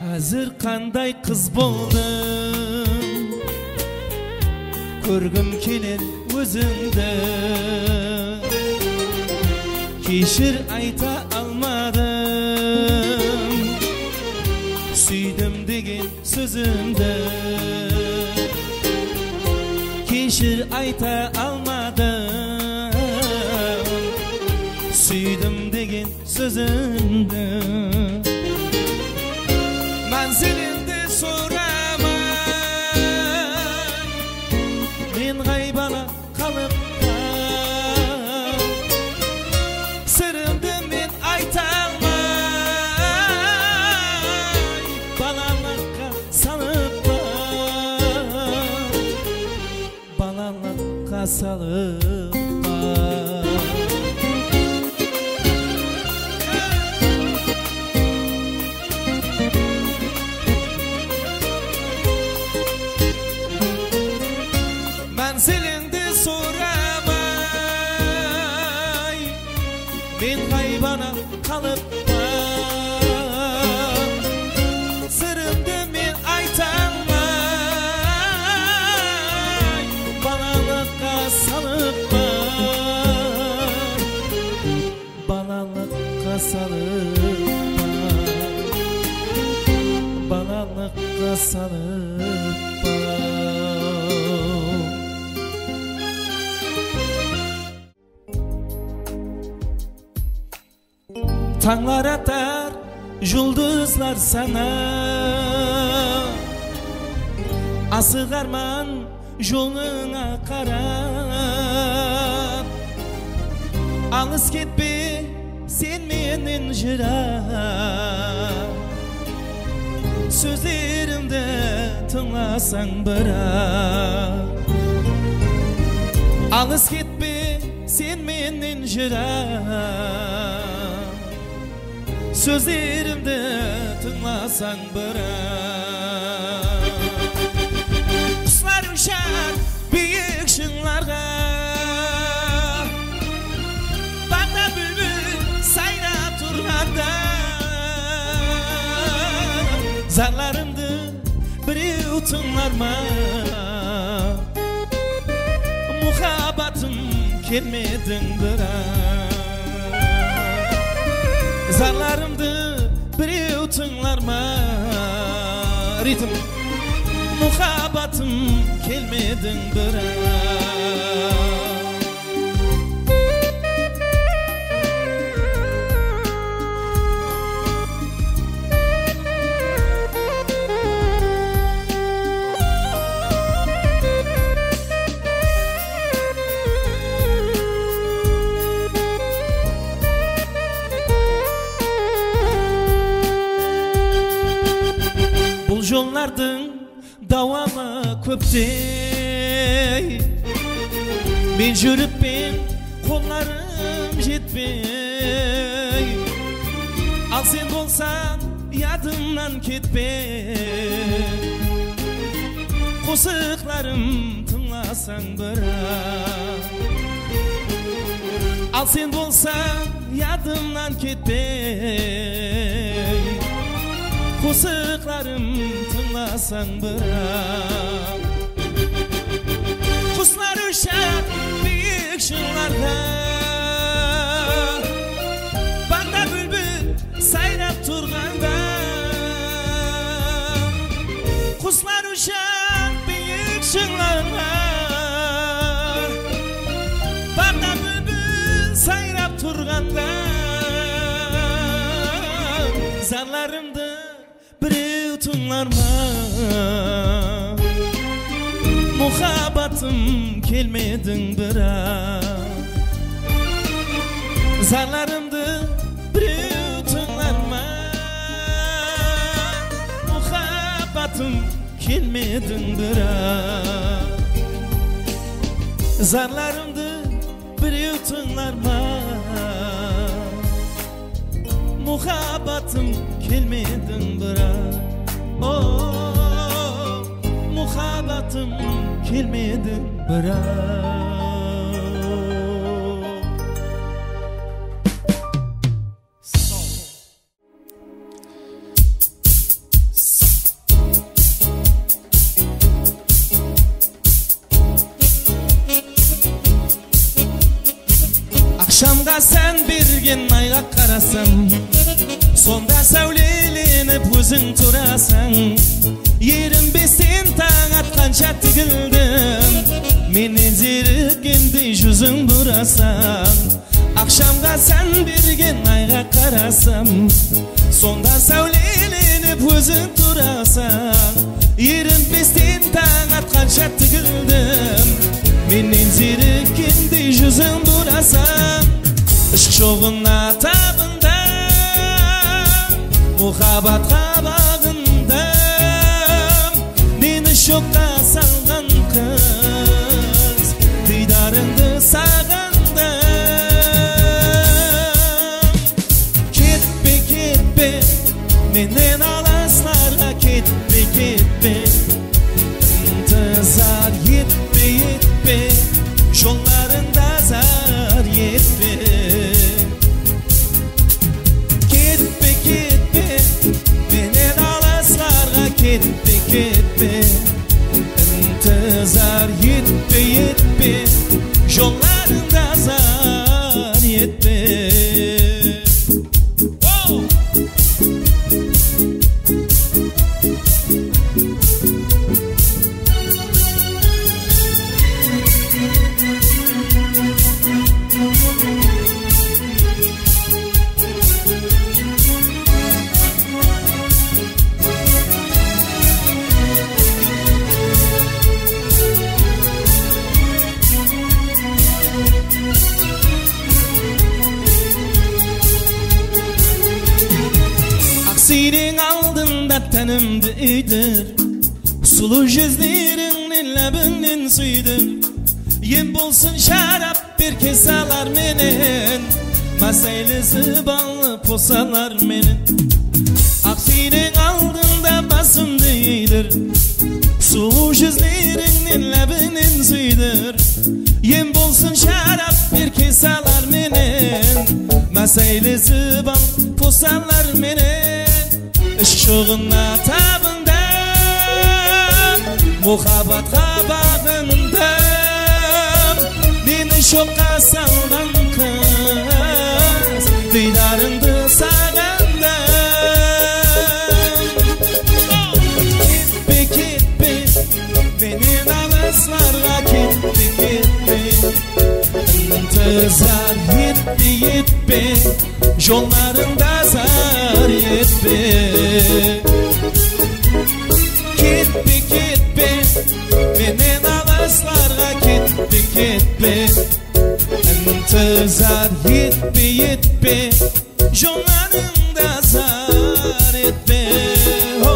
Házir qanday qız boldıń, kórgim keler ózińdi. Keshir, ayta almadım súydim degen sózimdi. Keshir, ayta almadım súydim degen sózimdi. Mánzilińdi soramay, men ǵaybana qalıppan. Sırımdı men ayta almay, balalıqqa salıppan. Balalıqqa salıppan. Mánzilińdi soramay, men ǵaybana qalıppan. Sırımdı men ayta almay, balalıqqa salıppan. Balalıqqa salıppan. Balalıqqa salıppan. Tańlar atar juldızlar sanap, asıq árman jolıńa qarap. Alıs ketpe sen mennen jıraq, sózlerimdi tıńlasań biraq. Alıs ketpe sen mennen jıraq, sózlerimdi tıńlasań biraq. Quslar ushar biyik shıńlarǵa, baǵda búlbil sayrap turǵanda, zarlarımdı birew tıńlar ma? Muhabbatım, kelmediń biraq. Zarlarımdı birew tıńlar ma? Ritm. Muhabbatım, kelmediń biraq. Bul jollardıń dawamı kóptey, men júrippen qollarım jetpey. Al sen bolsań yadımnan ketpey, qosıqlarım tıńlasań biraq. Al sen bolsań yadımnan ketpey, qosıqlarım tıńlasań biraq. Quslar ushar biyik shıńlarǵa, baǵda búlbil sayrap turǵanda. Quslar ushar biyik shıńlarǵa, baǵda búlbil sayrap turǵanda. Zarlarımdı birew tıńlar ma? Muhabbatım, kelmediń biraq. Zarlarımdı birew tıńlar ma? Muhabbatım, kelmediń biraq. Zarlarımdı birew tıńlar ma? Muhabbatım, kelmediń biraq. O, muhabbatım, kelmediń biraq. Aqshamǵa sán bergen ayǵa qarasam, sonda sáwlelenip óziń turasań. Erinbesten tań atqansha tigildim, mennen zerikkendey júziń burasań. Aqshamǵa sán bergen ayǵa qarasam, sonda sáwlelenip óziń turasań. Erinbesten tań atqansha tigildim, mennen zerikkendey júziń burasań. Ishq joǵına tabındam, muhabbatqa baǵındam. Neni joqqa salǵan qız, diydarıńdı saǵındım. Ketpe, ketpe, mennen alıslarǵa ketpe, ketpe. Intizar etpe, etpe, jollarıńda zar etpe. Ketpe, ketpe, mennen alıslarǵa ketpe, ketpe. Intizar etpe, etpe, jollarıńda zar etpe. Wow! Aq siyneń aldında tánimdi úydir, sulıw júzlerińnen lábińnen súydim. Em bolsın sharap berke salar menen, másaylı zıbalı posalar menen. Aq siyneń aldında basımdı iydir, sulıw júzlerińnen lábińnen súydir. Em bolsın sharap berke salar menen, másaylı zıbalı posalar menen. Ishq joǵına tabındam, muhabbatqa baǵındam. Neni joqqa salǵan qız, diydarıńdı saǵ- Zar etpe, etpe, jollarıńda zar etpe. Ketpe, ketpe, mennen alıslarǵa ketpe, ketpe. Intizar etpe, etpe, jollarıńda zar etpe. Ho.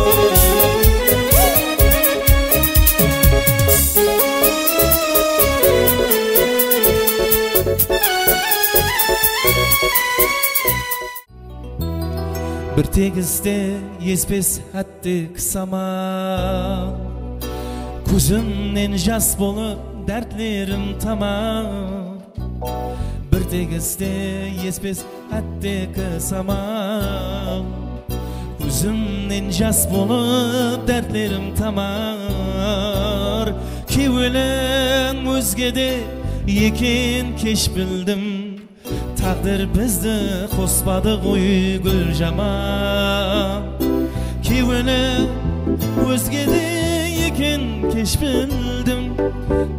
Bir tegiste espes hátteki samal. Kózimnen jas bolıp dártlerim tamar. Bir tegiste espes hátteki samal. Kózimnen jas bolıp dártlerim tamar. Kewiliń ózgede eken kesh bildim. Táǵdir bizdi qospadı ǵoy, Gúljaman. Kewili ózgede eken kesh bildim.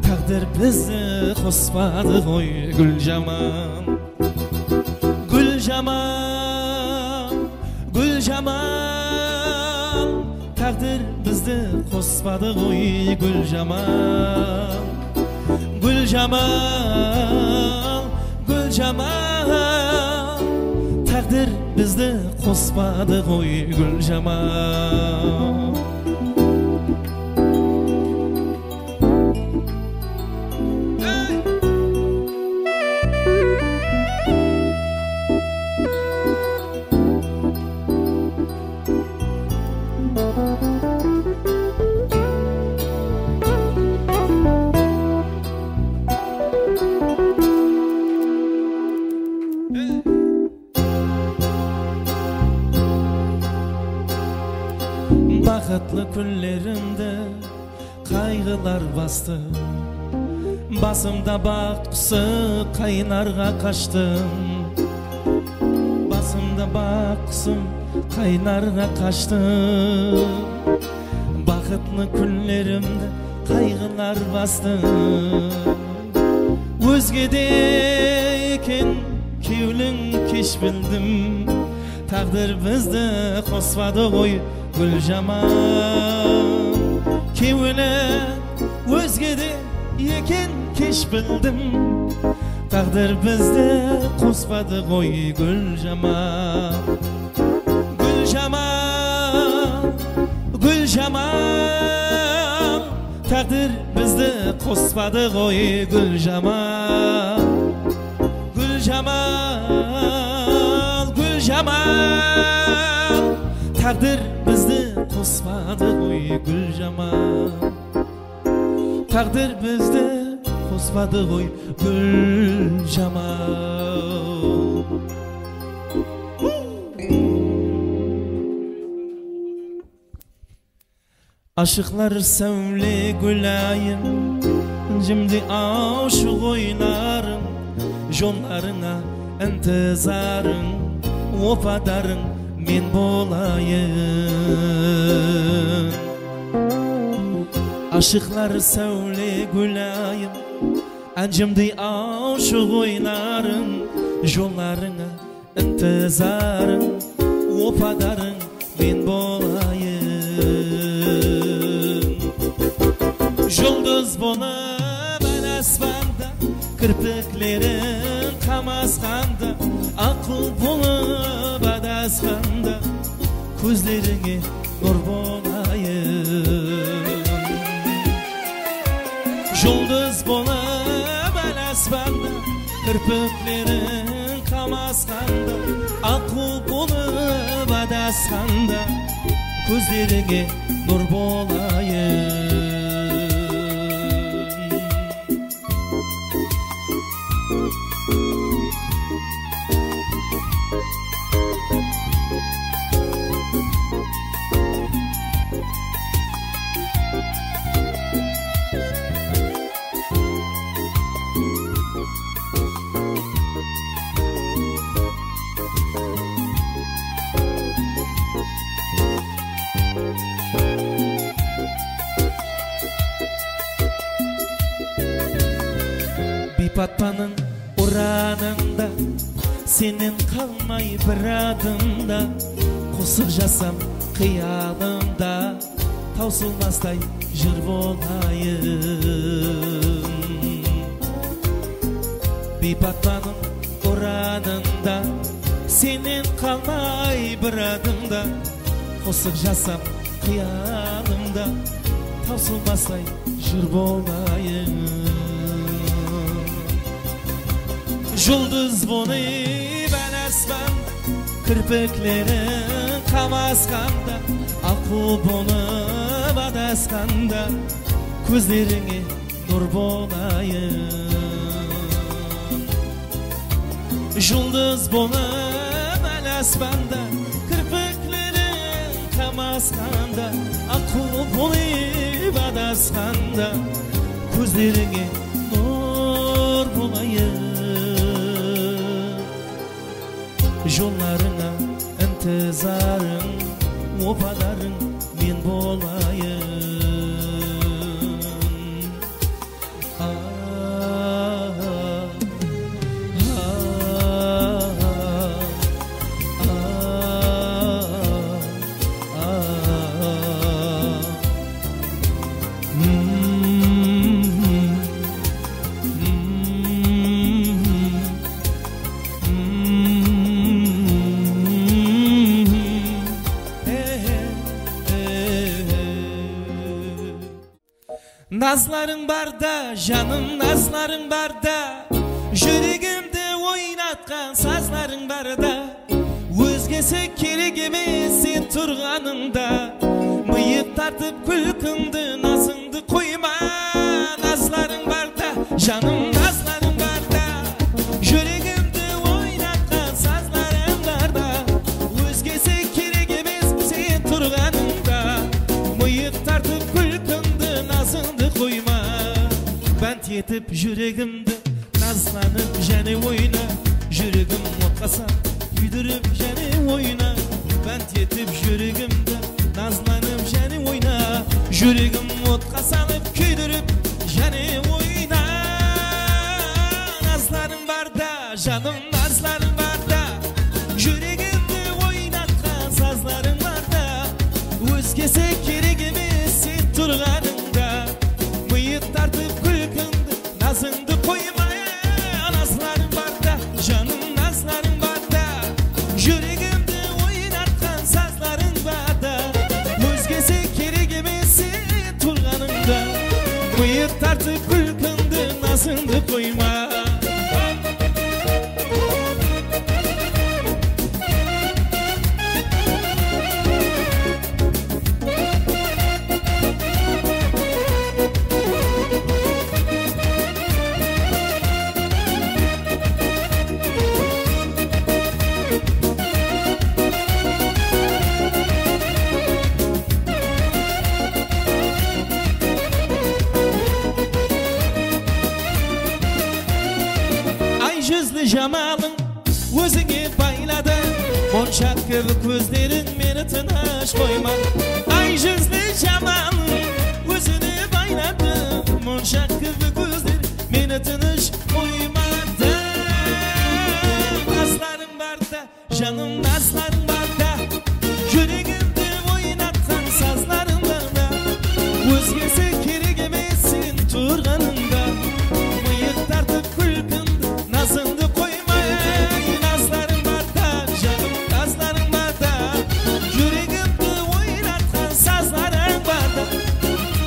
Táǵdir bizdi qospadı ǵoy, Gúljaman. Gúljaman, Gúljaman, táǵdir bizdi qospadı ǵoy, Gúljaman. Gúljaman, Gúljaman, táǵdir bizdi qospadı ǵoy, Gúljaman. Baxıtlı kúnlerimdi qayǵılar bastı. Basımda baxt qusıp qaynarǵa qashtım. Basımda baxt qusıp qaynarǵa qashtım. Baxıtlı kúnlerimdi qayǵılar bastı. Ózgede eken kewliń kesh bildim. Táǵdir bizdi qospadı ǵoy, Gúljaman. Kewili ózgede eken kesh bildim. Táǵdir bizdi qospadı ǵoy, Gúljaman. Gúljaman, Gúljaman, táǵdir bizdi qospadı ǵoy, Gúljaman. Gúljaman, Gúljaman, táǵdir bizdi qospadı ǵoy, Gúljaman. Táǵdir bizdi qospadı ǵoy, Gúljaman. Ashıqlar sáwle gúlayım, jimdey awshıq oylarım, jollarıńa intizarıń, wapadarıń men bolayın. Ashıqlar sáwle gúlayım, ánjimdey awshıq oylarım, jollarıńa intizarıń, wapadarıń men bolayın. Juldız bolıp ál aspanda, kirpikleriń qamasqanda, aqıl bolıp adasqanda, kózlerińe nur bolayın. Juldız bolıp ál aspanda, kirpikleriń qamasqanda, aqıl bolıp adasqanda, kózlerińe nur bolayın. Biypatpanıń ura Men qalmay bir adımda, qosıq jazsam qıyalımda, tawsılmastay jır bolayın. Biypatlanıń uranında, sennen qalmay bir adımda, qosıq jazsam qıyalımda, tawsılmastay jır bolayın. Juldız bolıp al aspan, kirpikleriń qamasqanda, aqu bolıp adasqanda, kózlerińe nur bolayın. Juldız bolıp al aspanda, kirpikleriń qamasqanda, aqu bolıp adasqanda, kózlerińe nur bolayın. Jollarıńa intizarıń, wapadarıń men bolayın. Nazlarıń barda, janım, nazlarıń barda, júregimdi oynatqan sazlarıń barda, ózgesi kerek emes sen turǵanıńda. Mıyıq tartıp kúlkińdi, nazıńdı qoyma. Nazlarıń barda, janım, nazlarıń barda, júregimdi oynatqan sazlarıń barda, ózgesi kerek emes sen turǵanıńda. Mıyıq tartıp kúlkińdi, nazıńdı qoyma. Bánt etip júregimdi, nazlanıp jáne oyna. Júregim otqa sanıp, kúydirip jáne oyna. Bánt etip júregimdi, nazlanıp jáne oyna. Júregim otqa sanıp, kúydirip jáne oyna. Nazlarıń barda, janım, nazlarıń barda, júregimdi oynatqan sazlarıń barda, ózgesi kerek emes sen turǵanıńda. Mıyıq tartıp kúlkińdi, nazıńdı qoyma. Nazlarıń barda, janım, nazlarıń barda, júregimdi oynatqan sazlarıń barda, ózgesi kerek emes sen turǵanıńda. Mıyıq tartıp kúlkińdi, nazıńdı qoyma. Ay júzli jamalıń ózińe bayladı, monshaq kibi kózleriń meni tınısh qoymadı. Ay júzli jamalıń ózine bayladı, monshaq kibi kózleriń meni tınısh qoymadı. Nazlarıń barda, janım, nazlarıń barda, júregimdi oynatqan sazlarıń barda, ózgesi kerek emes sen turǵanıńda. Mıyıq tartıp kúlkińdi, nazıńdı qoyma. Nazlarıń barda, janım, nazlarıń barda, júregimdi oynatqan sazlarıń barda,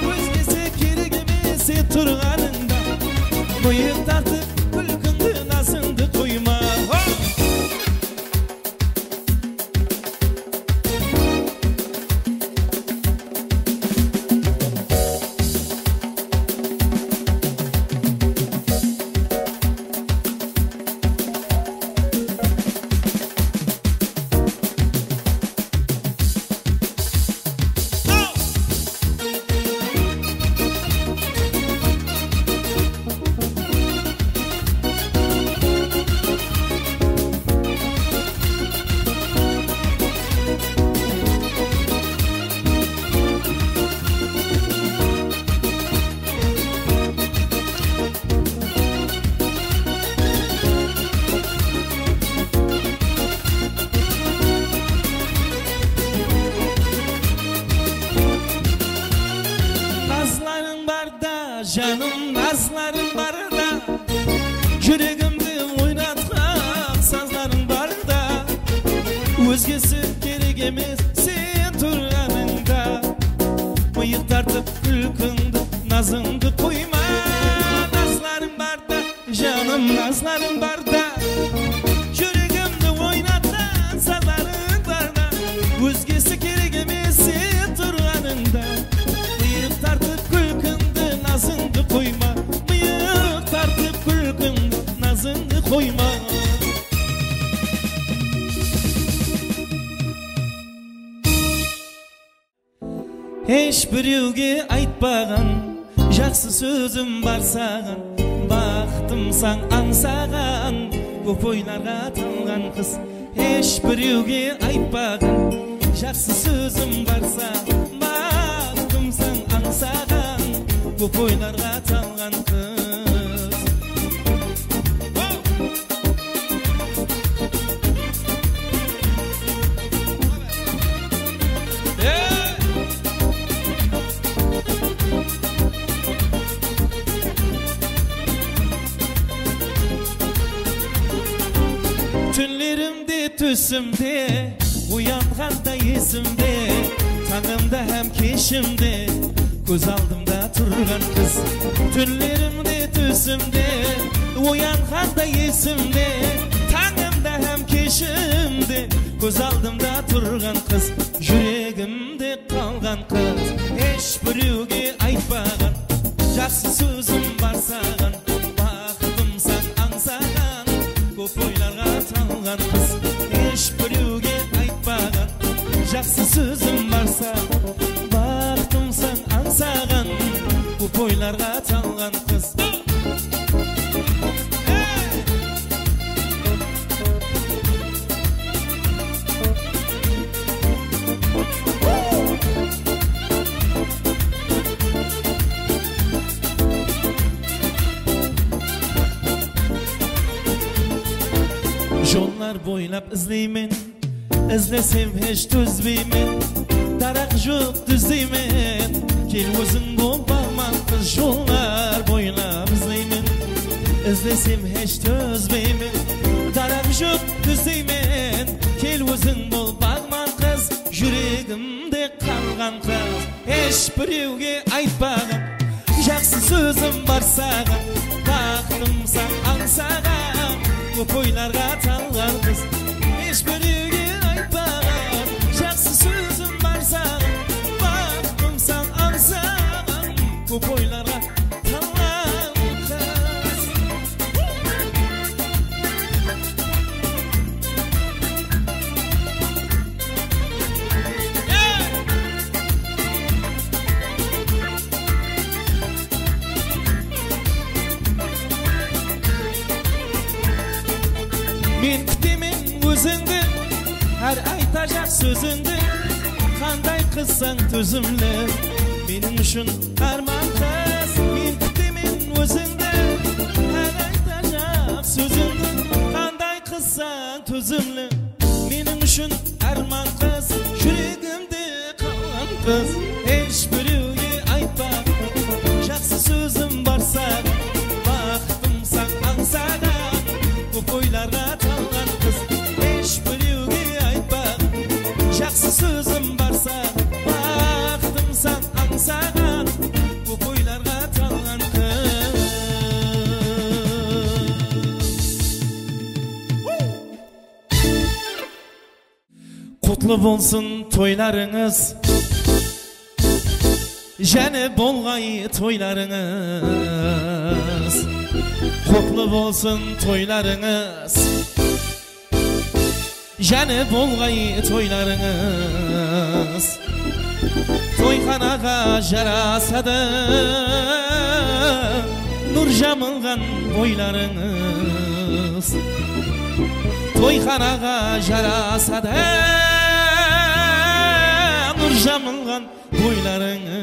ózgesi kerek emes sen turǵanıńda. Mıyıq tartıp kúlkińdi, nazıńdı qoyma. Ho! Ózgesi kerek emes sen turǵanıńda. Mıyıq tartıp kúlkińdi, nazıńdı qoyma. Nazlarıń barda, janım, nazlarıń barda. Júregimdi oynatqan sazlarıń barda. Ózgesi kerek emes sen turǵanıńda. Mıyıq tartıp kúlkińdi, nazıńdı qoyma. Mıyıq tartıp kúlkińdi, nazıńdı qoyma. Hesh birewge aytpaǵan jaqsı sózim bar saǵan. Baxtımsań ańsaǵan, kóp oylarǵa talǵan qız. Hesh birewge aytpaǵan jaqsı sózim bar saǵan. Baxtımsań ańsaǵan, kóp oylarǵa talǵan qız. Túnlerimde, túsimde, oyanǵanda esimde, tańımda hám keshimde, kóz aldımda turǵan qız. Túnlerimde, túsimde, oyanǵanda esimde, tańımda hám keshimde, kóz aldımda turǵan qız. Júregimde qalǵan qız, hesh birewge aytpaǵan jaqsı sózim bar saǵan. Baxtımsań ańsaǵan, kóp oylarǵa talǵan qız. Hesh birewge aytpaǵan jaqsı sózim bar saǵan. Baxtımsań ańsaǵan, kóp oylarǵa talǵan qız. Jollar boylap izleymen, izlesem hesh tózbeymen. Daraq joq dúzdeymen, kel óziń bol baǵman qız. Jollar boylap izleymen, izlesem hesh tózbeymen. Daraq joq dúzdeymen, kel óziń bol baǵman qız. Júregimde qalǵan qız, hesh birewge aytpaǵan jaqsı sózim bar saǵan. Baxtımsań ańsaǵan, kóp oylarǵa talǵan qız. Hesh birewge aytpaǵan jaqsı sózim bar saǵan. Baxtımsań ańsaǵan, kóp oylarǵa talǵan qız. Men kútemen ózińdi, hár aytajaq sózińdi. Qanday qızsań tózimli, meniń ushın árman qız. Men kútemen ózińdi, hár aytajaq sózińdi. Qanday qızsań tózimli, meniń ushın árman qız. Júregimde qalǵan qız, hesh birewge aytpa. Jaqsı sózim bar saǵan, baxtımsań ańsaǵan, kóp oylarǵa talǵan qız. Hesh birewge aytpa, jaqsı sózim bar saǵan, baxtımsań ańsaǵan, kóp oylarǵa talǵan qız. Qutlı bolsın toylarıńız, jáne bolǵay toylarıńız. Qutlı bolsın toylarıńız, jáne bolǵay toylarıńız. Toyxanaǵa jarasadı nur jamılǵan boylarıńız. Toyxanaǵa jarasadı nur jamılǵan boylarıńız.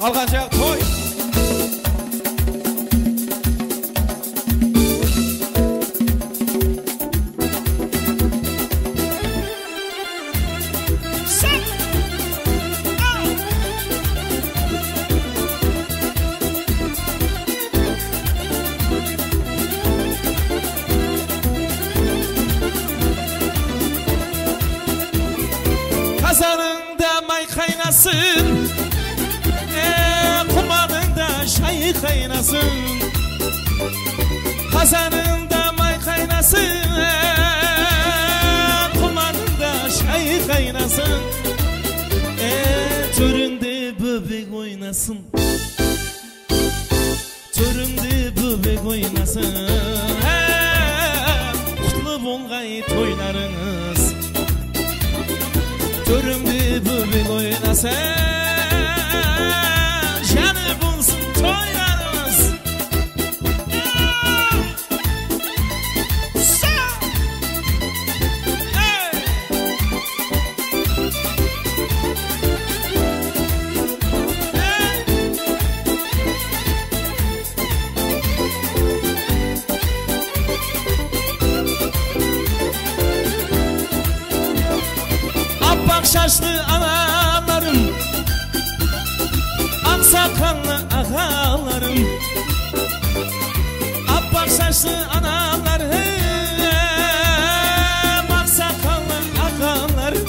Qalǵan jaq toy. E, qumadıńda shay qaynasın, qazanıńda may qaynasın, e, qumadıńda shay qaynasın, e, tórińde bóbek oynasın. Tórińde bóbek oynasın, há, qutlı bolǵay toylarıńız. Tórińde bóbek oynasın, jáne bolsın toylarıńız. Appaq shashlı analarım, aq saqallı aǵalarım, appaq shashlı analarım, aq saqallı aǵalarım,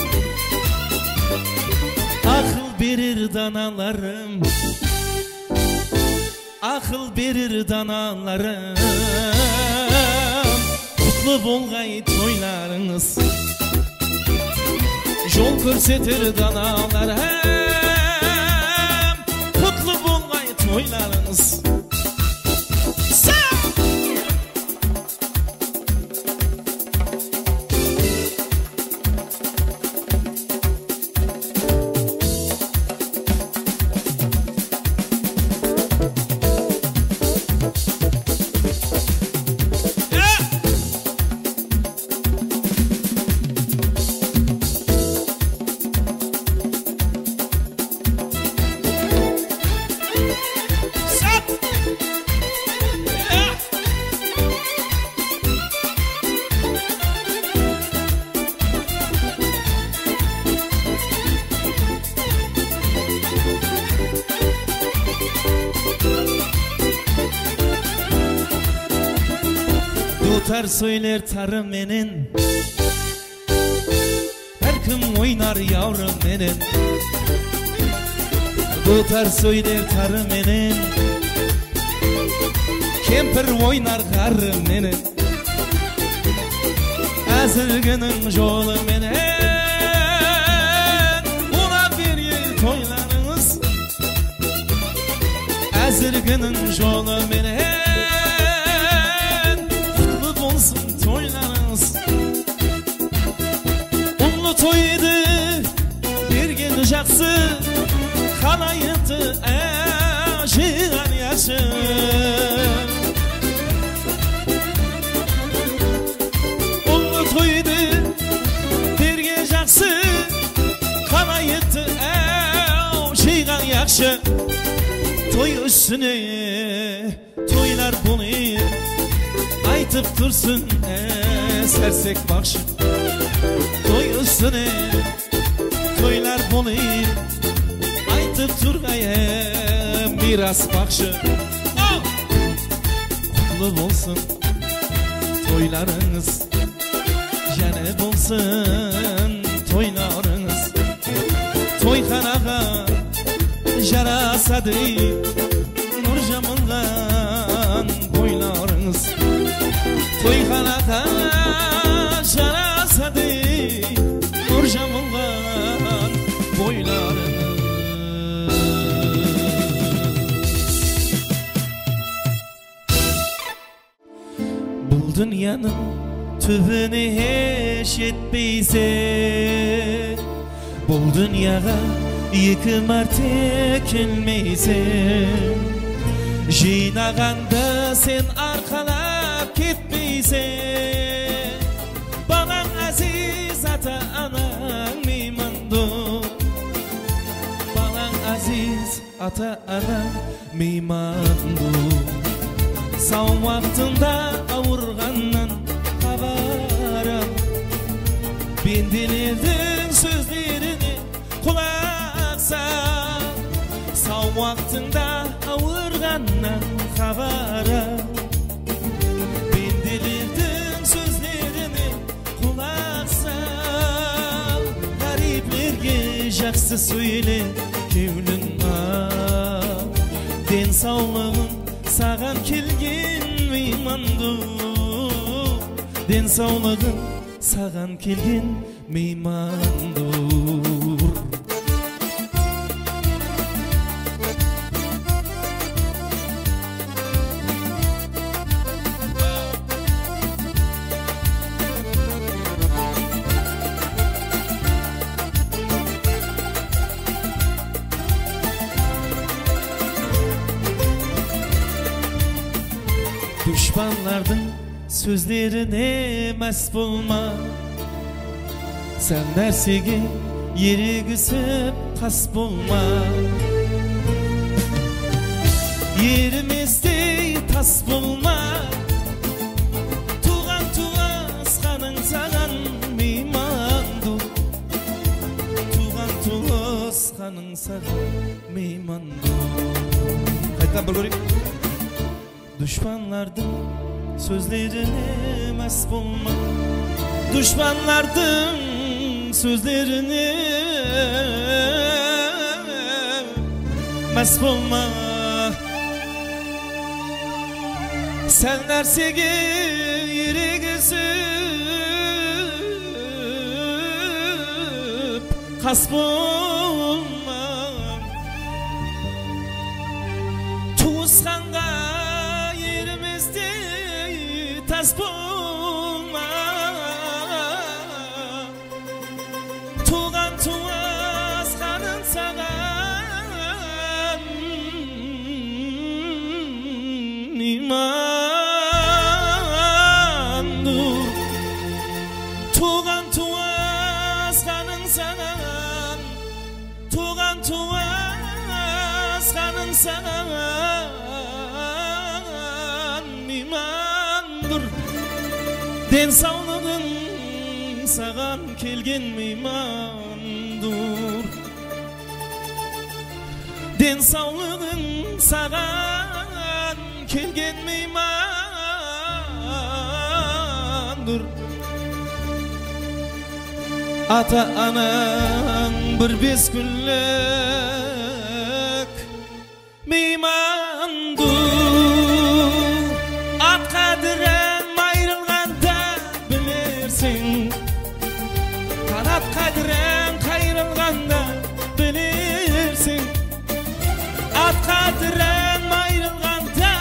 aqıl berer danalarım. Aqıl berir danalarım, qutlı bolǵay toylarıńız. Jol kórseter danalarım, qutlı bolǵay toylarıńız. Sa! Duwtar sóyler tarı menen, hár kim oynar yawrı menen. Duwtar sóyler tarı menen, kempir oynar ǵarrı menen. Ázirginiń jolı menen, ulap bergil toylarıńız. Ázirginiń jolı menen, qutlı bolsın toylarıńız. Ullı toydı bergen jaqsı, qalayıqtı, á, jıyǵan yaqshı. Ullı toydı bergen jaqsı, qalayıqtı, á, jıyǵan yaqshı. Toy ústine toylar bolayın, aytıp tursın, e, sársek baqshı. Toy ústine toylar bolayın, aytıp turǵay, e, miyras baqshı. Qutlı bolsın toylarıńız. Jáne bolsın toylarıńız. Toyxanaǵa jarasadı nur jamılǵan boylarıńız. Toyxanaǵa jarasadı nur jamılǵan boylarıńız. Bul dúnyanıń túbine hesh jetpeyseń, bul dúnyaǵa eki márte kelmeyseń. Jıynaǵanda sen arqalap ketpeyseń. Balań áziz, ata-anań miymandost. Balań áziz, ata-ana miymandost. Saw waqtıńda awırǵannan xabar al. Pendelerdiń sózlerine qulaq sal. Saw waqtıńda awırǵannan xabar al. Pendelerdiń sózlerine qulaq sal, ǵáriyplerge Jaqsı sóyle, kewliń aw. Densawlıǵıń saǵan kelgen miymandur. Densawlıǵıń saǵan kelgen miymandur. Dushpanlardıń sózlerine más bolma. Sál nársege erigisip qas bolma. Erimestey tas bolma. Tuwǵan-tuwısqanıń saǵan miymandur. Tuwǵan-tuwısqanıń saǵan miymandur. Qayttan bir kóreyik. Dushpanlardıń sózlerine más bolma. Dushpanlardıń sózlerine más bolma. Sál nársege erigisip qas bolma. Tuwısqanǵa erimestey tas bolma. Tuwǵan-tuwısqanıń saǵan miymandur. Tuwǵan-tuwısqanıń saǵan, tuwǵan-tuwısqanıń saǵan miymandur. Densawlıǵıń saǵan kelgen miymandur. Densawlıǵıń saǵan kelgen miymandur. Ata-anań bir bes kúnlik miymandur. At qádirin ayrılǵanda bilerseń. Qanat qádirin qayrılǵanda bilerseń. At qádirin ayrılǵanda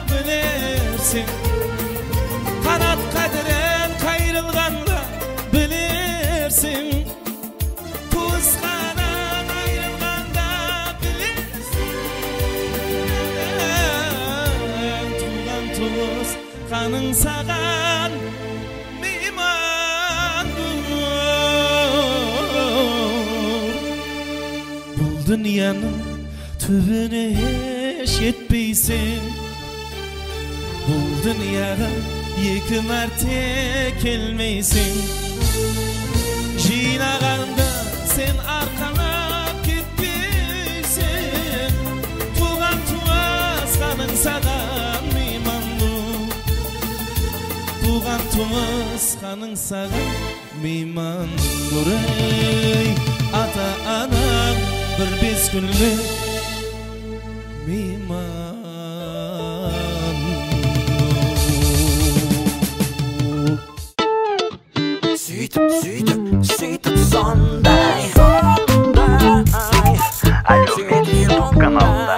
bilerseń. Qanat qádirin qayrılǵanda bilerseń. Tuwısqanıń ayrılǵanda bilerseń. Tuwǵan-tuwısqanıń saǵan miymandur. Bul dúnyanıń túbine hesh jetpeyseń. Bul dúnyaǵa eki márte kelmeyseń. Jıynaǵanda sen arqalap ketpeyseń. Tuwǵan-tuwısqanıń saǵan miymandur. Tuwǵan-tuwısqanıń saǵan miymandur ey, ata-anań bir bes kúnlik miymandur. Sóytip, sóytip, sóytip sonday, sonday. Alo, YouTube kanalında.